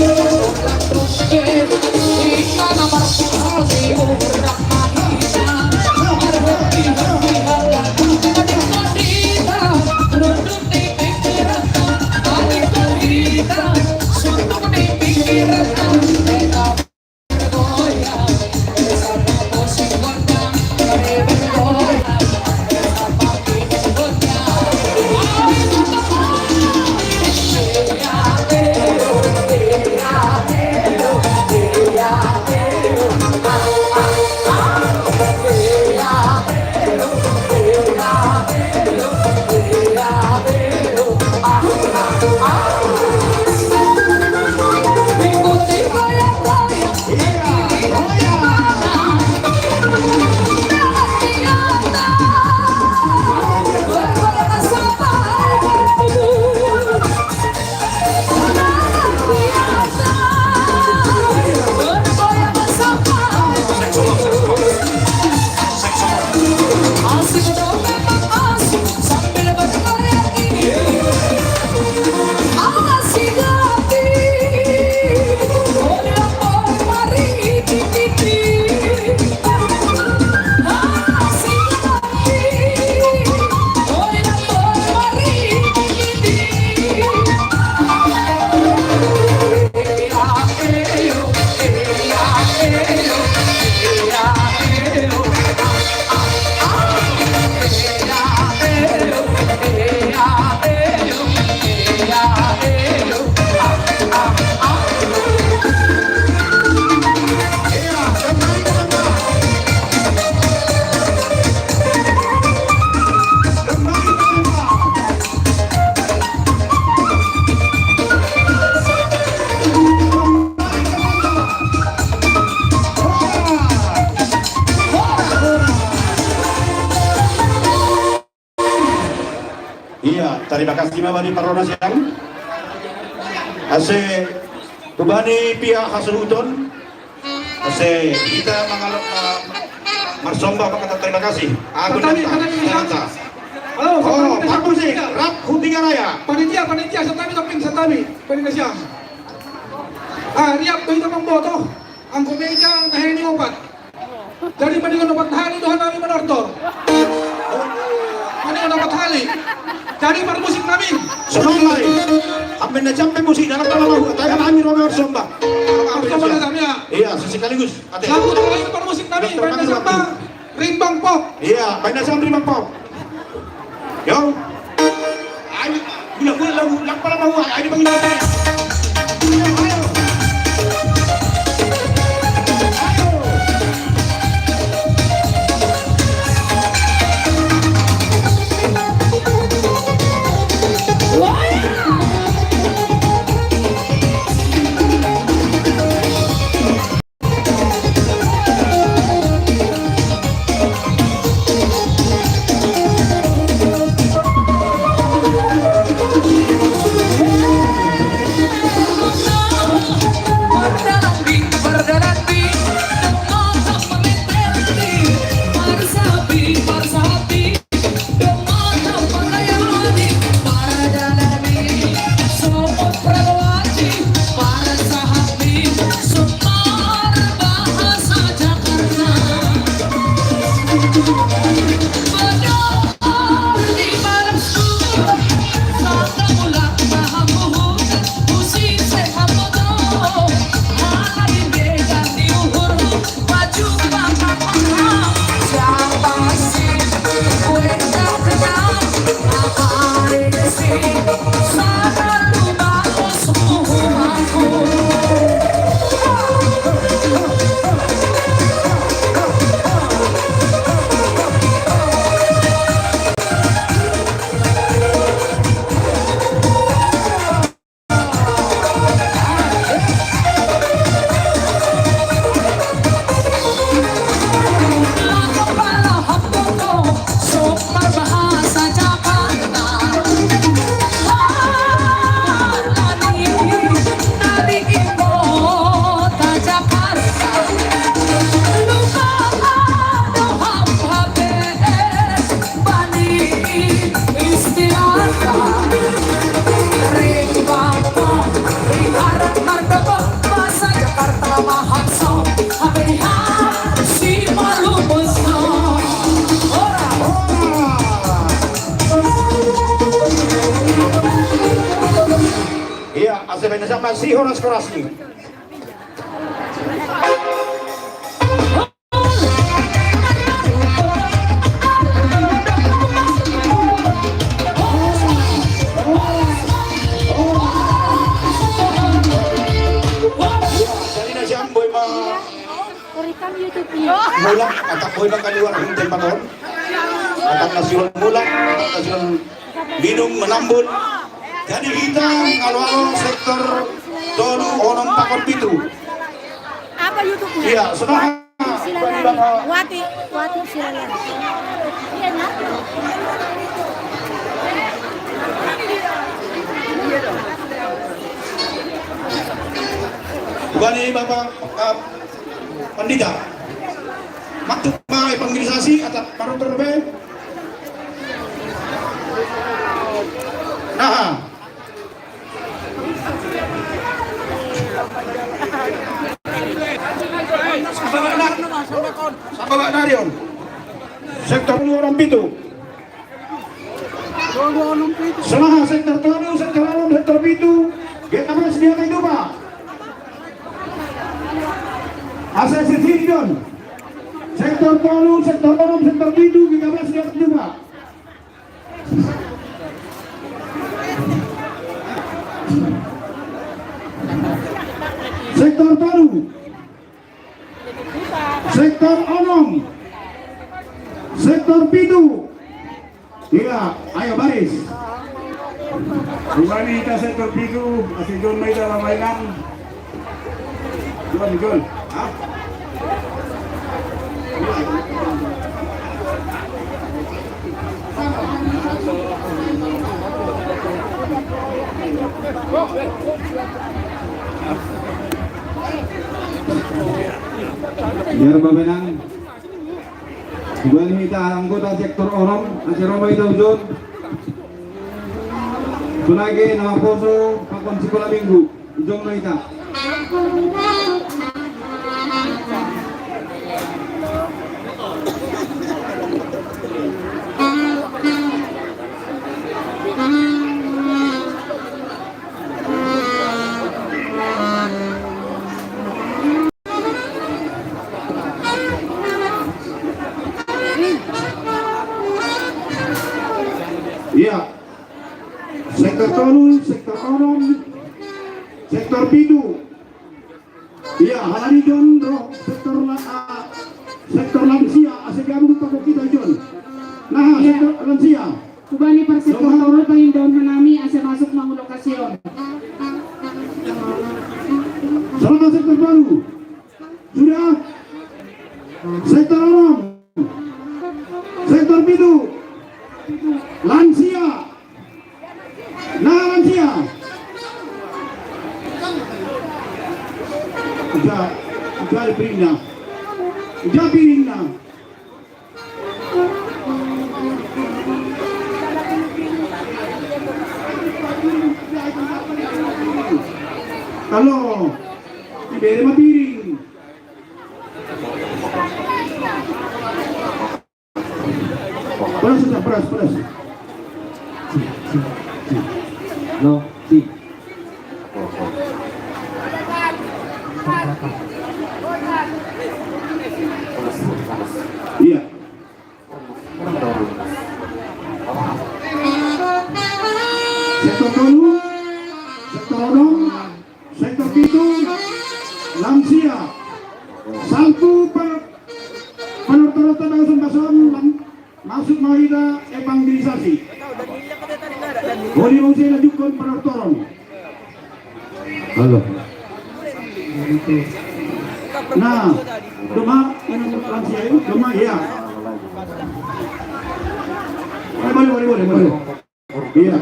Iya, tarima kasih mama di Parona siang. Ase, ubani pia hasuhuton. Ase, kita mangalo, eh, marsomba pakata tarima kasih. Aku Satami, datang. Satami, Satami. Halo, oh, Satami, Pak Satami. Musik, rap Hutiga Raya. Panitia, panitia, Satami, Satami, Satami, panitia siang. Ah, riap tu itu mamboto. Angko meja, nah ini opat. Jadi, mendingan opat hali doha nami menortor. Mendingan opat hali. Jadi, permusik nami. Sonong lai. Ambil na jampe musik dalam kalau mau, tanya kami Romeo Somba. Somba na jampe, ya. Iya, sekaligus. Ate. Lagu terakhir permusik nami, Dokter main Pandu Somba, waktu. Rimbang Pop. Iya, main Somba Rimbang Pop. Yo. Ayo, gula-gula lagu, lagu pala mau, ayo dipanggil. Ayo. Ayo. sama si Horas Korasli. Jadi na jam boy ma Rekam YouTube-nya. Mulak, atak boy na kaliwat ng tempaton. Atak nasyonal mulak, atak nasyonal minum, menambut. Jadi kita kalau sektor tolu, onom, pakon, pitu. Apa YouTube-nya? Iya, sudah. Silakan. Wati, Wati silakan. Iya, nah. Kembali Bapak, uh, Pandita. Matuk ma evangelisasi atak parutor be. Nah. Sababa narion. Sektor dua orang pitu. Selaha sektor tolu, sektor onom, sektor pitu. Kita masih dia itu, Pak. Asa sesirion. Sektor tolu, sektor onom, sektor pitu, kita masih dia itu, Pak. Sektor tolu. Sektor onom. Sektor pitu. Iya, ayo baris. Bukan kita sektor pitu, masih John Maida Labainang. John, John. Hah? Biar Babenang. Kembali kita anggota sektor onom, acara Maida Ujon. Sebagai nama poso, pakon sekolah minggu. Ujung Maida. Iya. Sektor tolu, sektor onom, sektor pitu. Iya, halani John roh sektor la-, ah, sektor lansia, asa gabung pako kita John. Nah, iya. Sektor lansia. Ubani par sektor tolu, paling daun hanami, asa masuk mangu lokasi on. Selama sektor tolu. Sudah. Sektor onom. Sektor pitu. Lansia. Nah, lansia. Udah, udah piringnya. Udah piringnya. Kalau di bere ma piring. Pedas, pedas, pedas. No, si. Iya. Sektor tolu, sektor onom, sektor pitu, lansia. Salpu pa-, panortor-ortor dalam bason, lan-, masuk maida evangelisasi. Boli mau saya lanjutkan panortoron. Halo. Nah, cuma ini lansia ini, cuma iya. Boleh, boleh, boleh, boleh, boleh. Iya.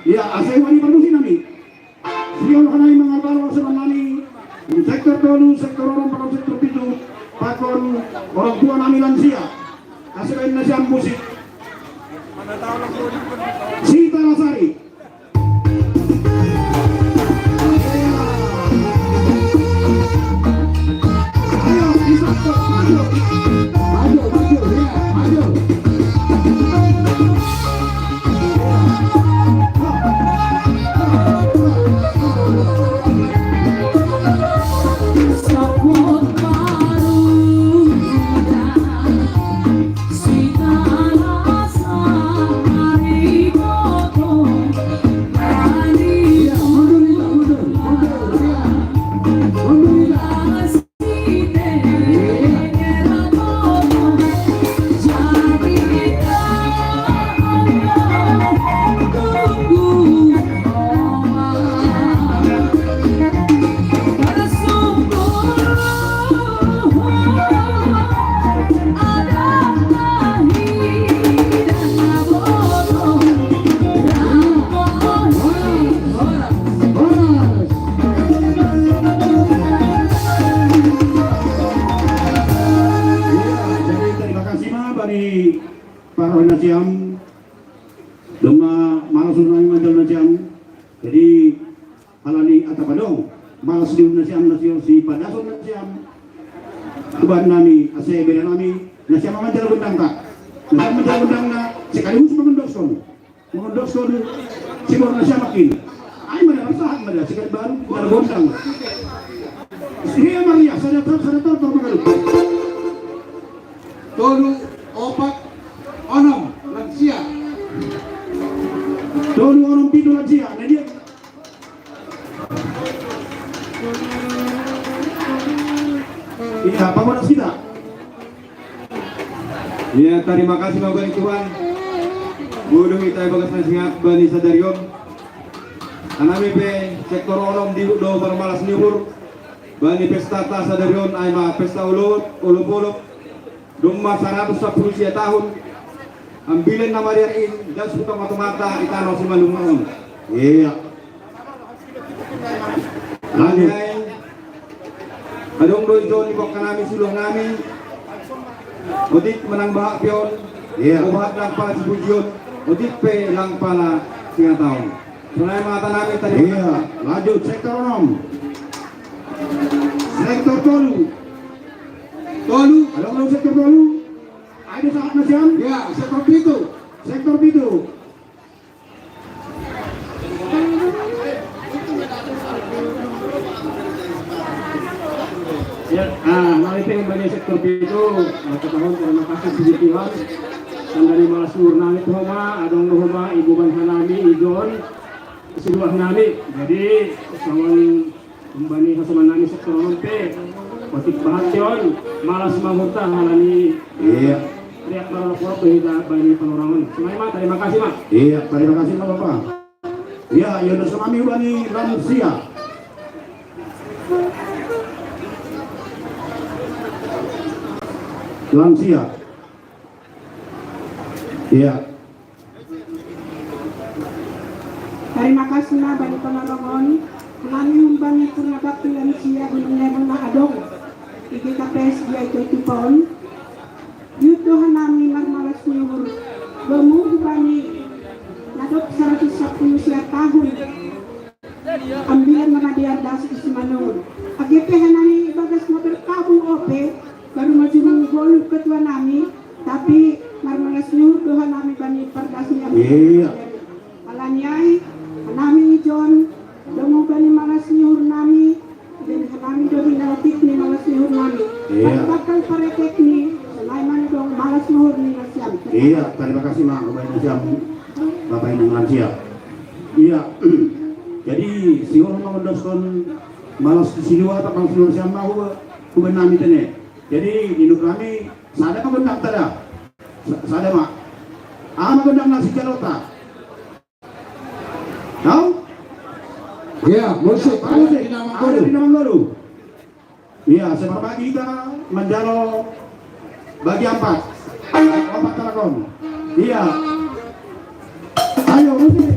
Iya, asa wani permisi nami. Sio hanami mangalbalo asa nami. Sektor tolu, sektor onom, pakon sektor pitu, pakon orang tua nami lansia. Asa kain nasi musik. Sita Lasari. Para nasiam, domma malas nami manjalo nasiam. Jadi, alani atap adong malas ni nasiam, nasiam si padason nasiam. Keban nami, ase beda nami, nasiam manjalo gondang, Pak. Nasiam manjalo gondang na, sekaligus mengendoskon. Mengendoskon si Borna siamakin. Ai mada sahat mada, sikat baru, mada gondang. Sia Maria, sada tor, sada tor, tor makalu. Tolu, opat, onom, lansia. Tolu, onom, pitu, lansia. Nah, dia. Iya, apa mau kita? Ya, tarima kasih ma bani Tuhan. Bolu hita bagas na singat bani sadarion. Hanami pe sektor onom di do marmalas ni uhur. Bani pesta ta sadarion ai ma pesta olop, olop-olop. Domma saratus sapuluh sia tahun. Ambilan na mariar in, das buta mata-mata, itano si malum on. Iya. Lanjut. Adong do ijon ni bokka nami, suluh nami. Otik menang bahak pion. Iya. Obahat lang pala sipujion. Otik pe lang pala singataon. Sonai mata nami tadi. Iya. Lanjut sektor enam. Sektor tolu. Tolu. Adong do sektor tolu. Ayo saat nasiam. Iya, sektor pitu. Sektor pitu. Ya, ah, nami pe bani sektor pitu, ah, katahuan terima kasih puji Tuhan. Tanda ni malas ni uhur nami tu homa, adong do homa, ibu ban hanami, ijon, siluah nami. Jadi, sawan bani hasoman nami sektor onom pe, otik bahat tion, malas ma uhurta, alani. Iya. Riak marolok-olok do hita bani panorangon. Sonai ma, tarima kasih ma. Iya, tarima kasih ma Bapak. Iya, ya, do sonami bani lansia. Lansia. Iya. Tarima kasih ma bani panorangon. Hanami umbani purna bakti lansia Gunung Lemon na adong i G K P S dia itu itu pon. Yut do hanami marmalas ni uhur. Domu hubani na dob saratus sapuluh sia tahun. Ambilan na mariar das i Simalungun. Age pe hanami bagas na berkabung ope, baru majumung goluh ketua nami, tapi marmalas ni uhur do hanami bani pardas ni ambilan. Iya. Alani ai, hanami ijon, domu bani malas ni uhur nami, dan hanami do hinaotik ni malas ni uhur nami. Iya. Bakal paretek ni, sonai ma dong malas ni uhur ni nasiam. Iya, tarima kasih ma, Bapak Ibu nasiam. Bapak Ibu lansia. Iya. Jadi, sihol mengendoskon malas si dua atau malas ni uhur siam ma, huba, huba nami tene. Jadi, nidok nami, sada ma gondang ta da. Sa-, sada ma. Aha ma gondang na sijalota? Tahu? Iya, musik. Musik. Ada di nama Ada di nama Golu. Iya, seperti kita manjalo bagi empat. Empat telepon. Iya. Ayo, musik.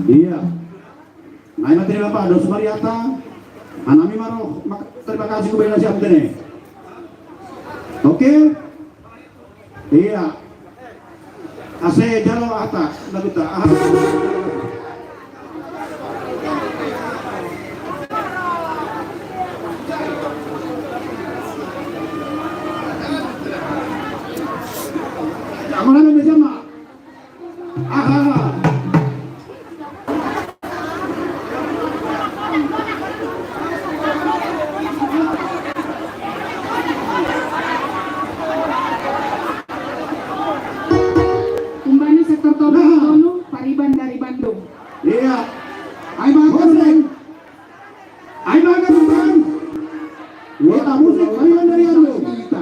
Iya. Nai materi Bapak Dos Mariata. Anami maro mak-, terima kasih ku bela siap tene. Oke. Iya. Ase jalo ata, naluta. Aha. Amarana mejama. Aha. Kumbani sektor Toba. Nah. Tolu, Pariban dari Bandung. Iya. Ai bagus, Bang. Ai bagus, Bang. Wota musik Pariban dari Bandung. Iya.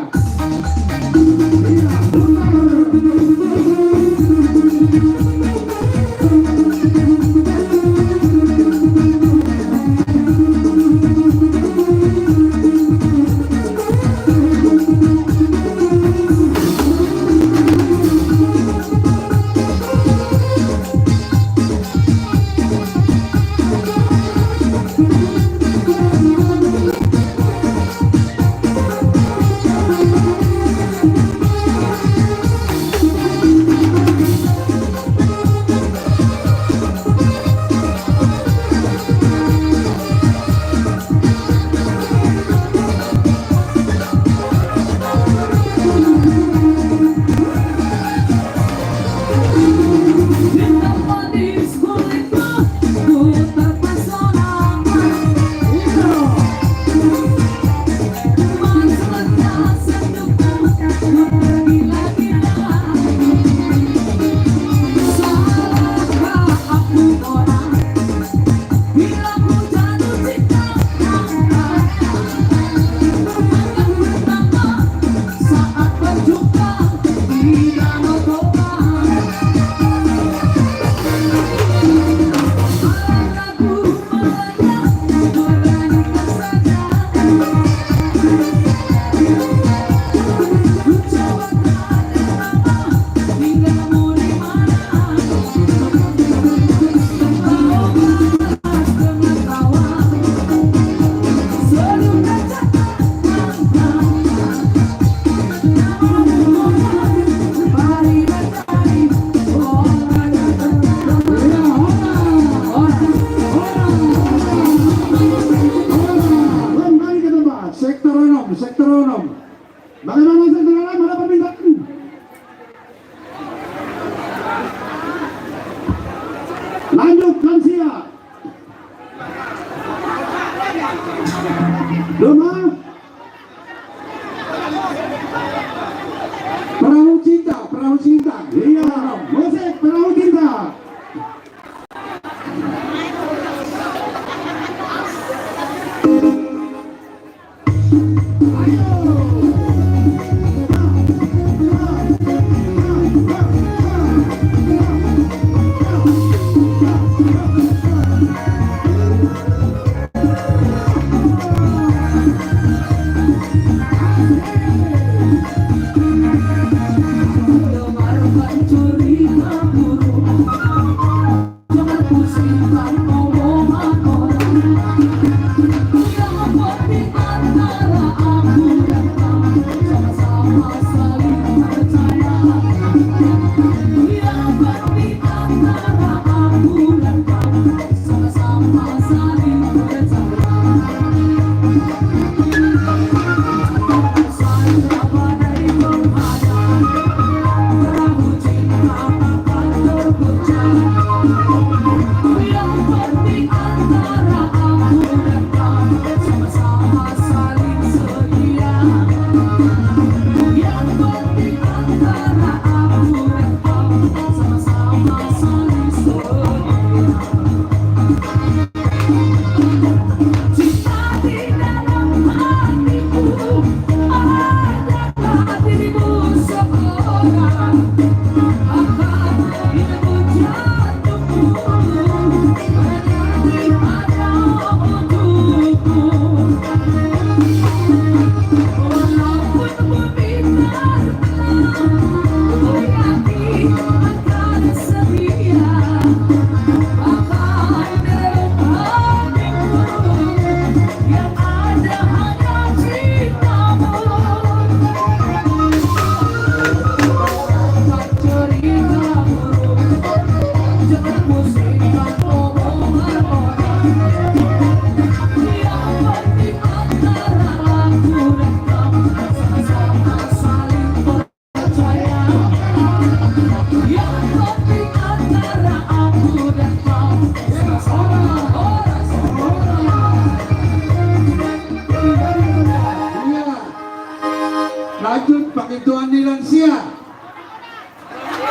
Lanjut, Pak Ketua Nilansia.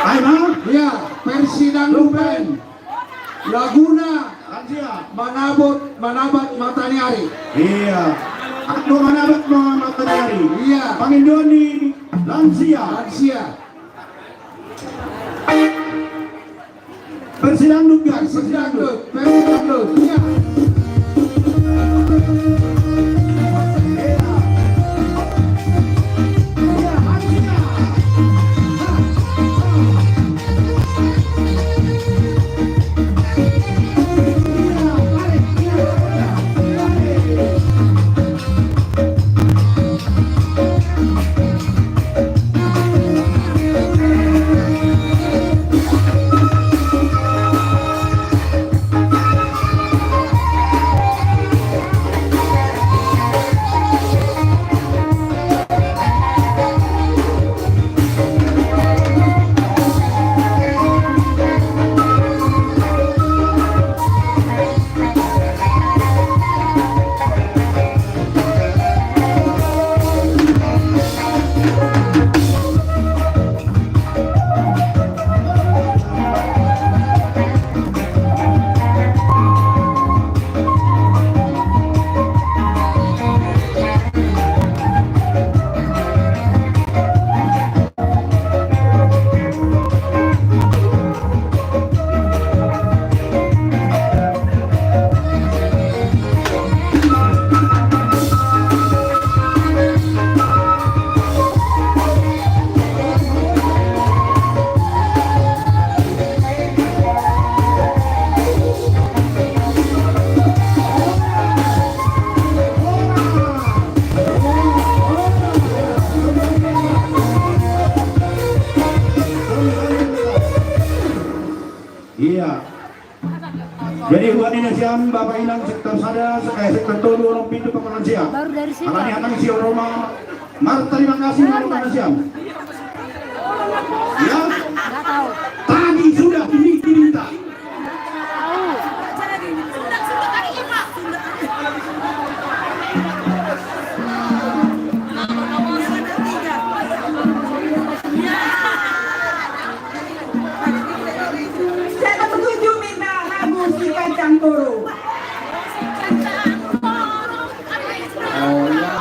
Ayo, Bang. Iya, versi dangdut band. Laguna. Lansia. Manabot, Manabat Mataniari. Iya. Aku Manabat Mataniari. Iya. Pangindoni Lansia. Lansia. Versi dangdut, guys. Versi dangdut. Versi dangdut. Iya. Iya. Jadi, buat ini siam, Bapak Inang, sektor sada, sekaya sektor tolu, orang pintu paparan siam. Baru dari situ. Alani hatang si Roma, mar terima kasih, Bapak Inang siam. Ya? Nggak tahu. Tadi sudah diminta. Tahu. Saya setuju minta lagu si Kacang Toro. Oh, ya.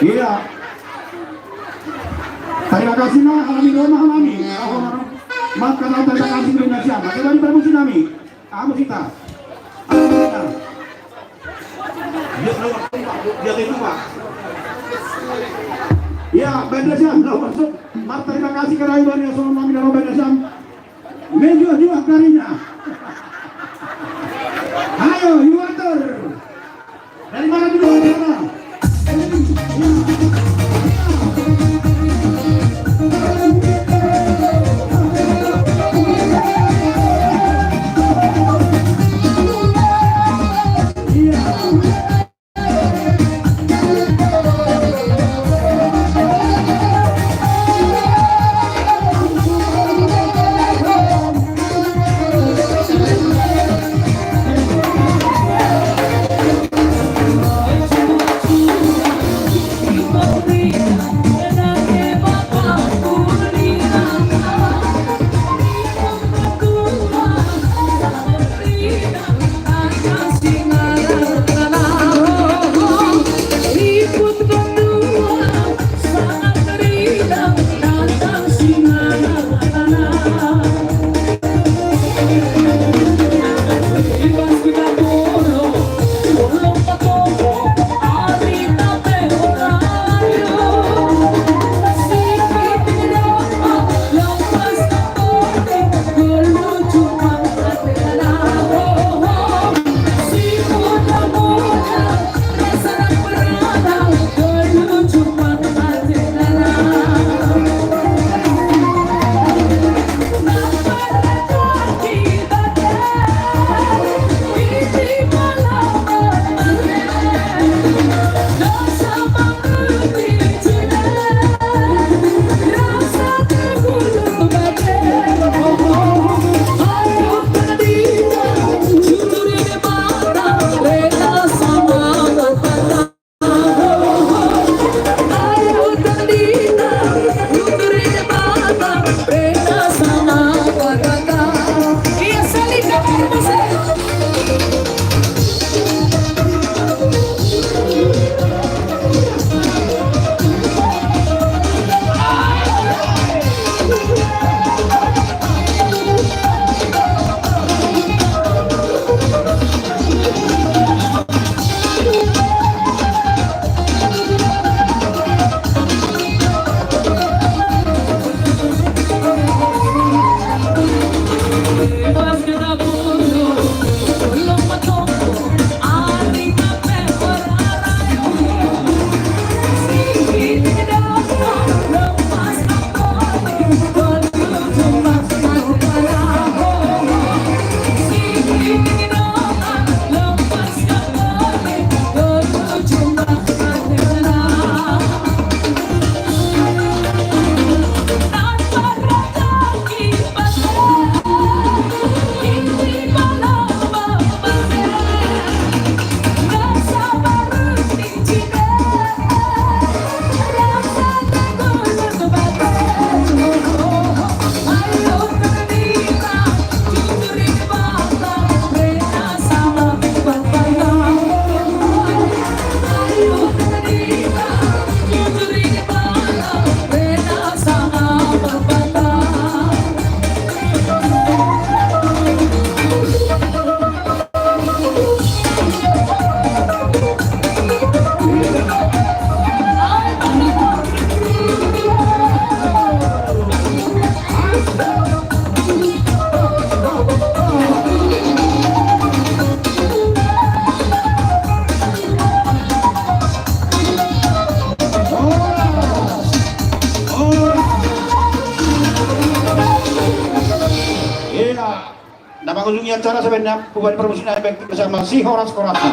Iya. Tarima kasih na, alami doma nami. Maaf, kata terima kasih dari Indonesia. Bagaimana permusi nami? Kamu kita. Dia tahu apa, Pak? Dia tahu, Pak. Ya, benda siap, nggak masuk. Maaf, terima kasih karena Iwan yang selalu nami dalam benda siap. Menjual-jual karinya. Ayo, Iwater. Dari mana dulu? Dari mana? Iya. Nama kunjungi acara sebenarnya bukan permusikan efektif bersama si Horas Korasi.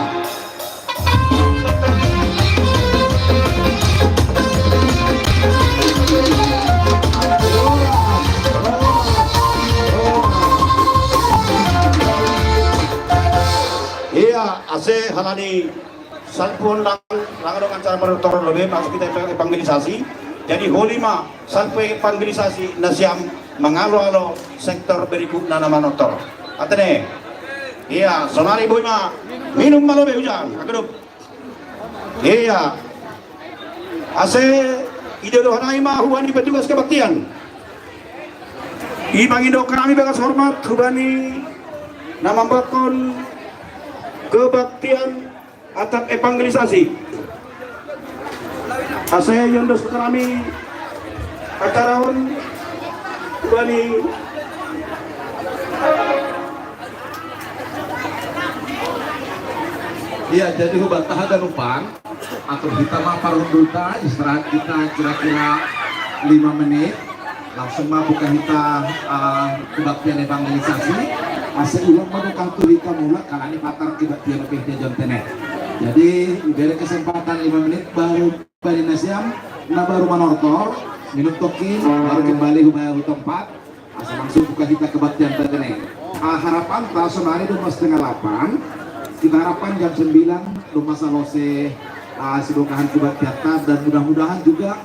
Iya, ase halani salpuon lang, lang dong acara manutor lobe, maksud kita evangelisasi. Jadi holima salpu evangelisasi na siam mangalo-alo sektor berikutna na manutor. Atene. Iya, sonari boima minum ma lobe ujan. Akedup. Iya. Ase idodo hanami ma hubani petugas kebaktian. Ipangindo kami bagas hormat hubani na mambahon kebaktian atap evangelisasi. Ase iondos hanami acara on hubani. Iya, jadi hubanta haganupan, atur hita ma parhundulta, istirahat hita kira-kira lima menit. Langsung ma buka hita uh, kebaktian evangelisasi. Ase ulang ma dokah tu hita mula kalani patar kebaktian P T John Tenet. Jadi diberi kesempatan lima menit baru bari nasiam na baru manortor, minum tokin, baru kembali hubaya hu tempat. Asa langsung buka hita kebaktian tadi nih. Uh, harapanta sonari doma setengah delapan. Kita harapkan jam sembilan doma salose uh, sibukahan kebaktian dan mudah-mudahan juga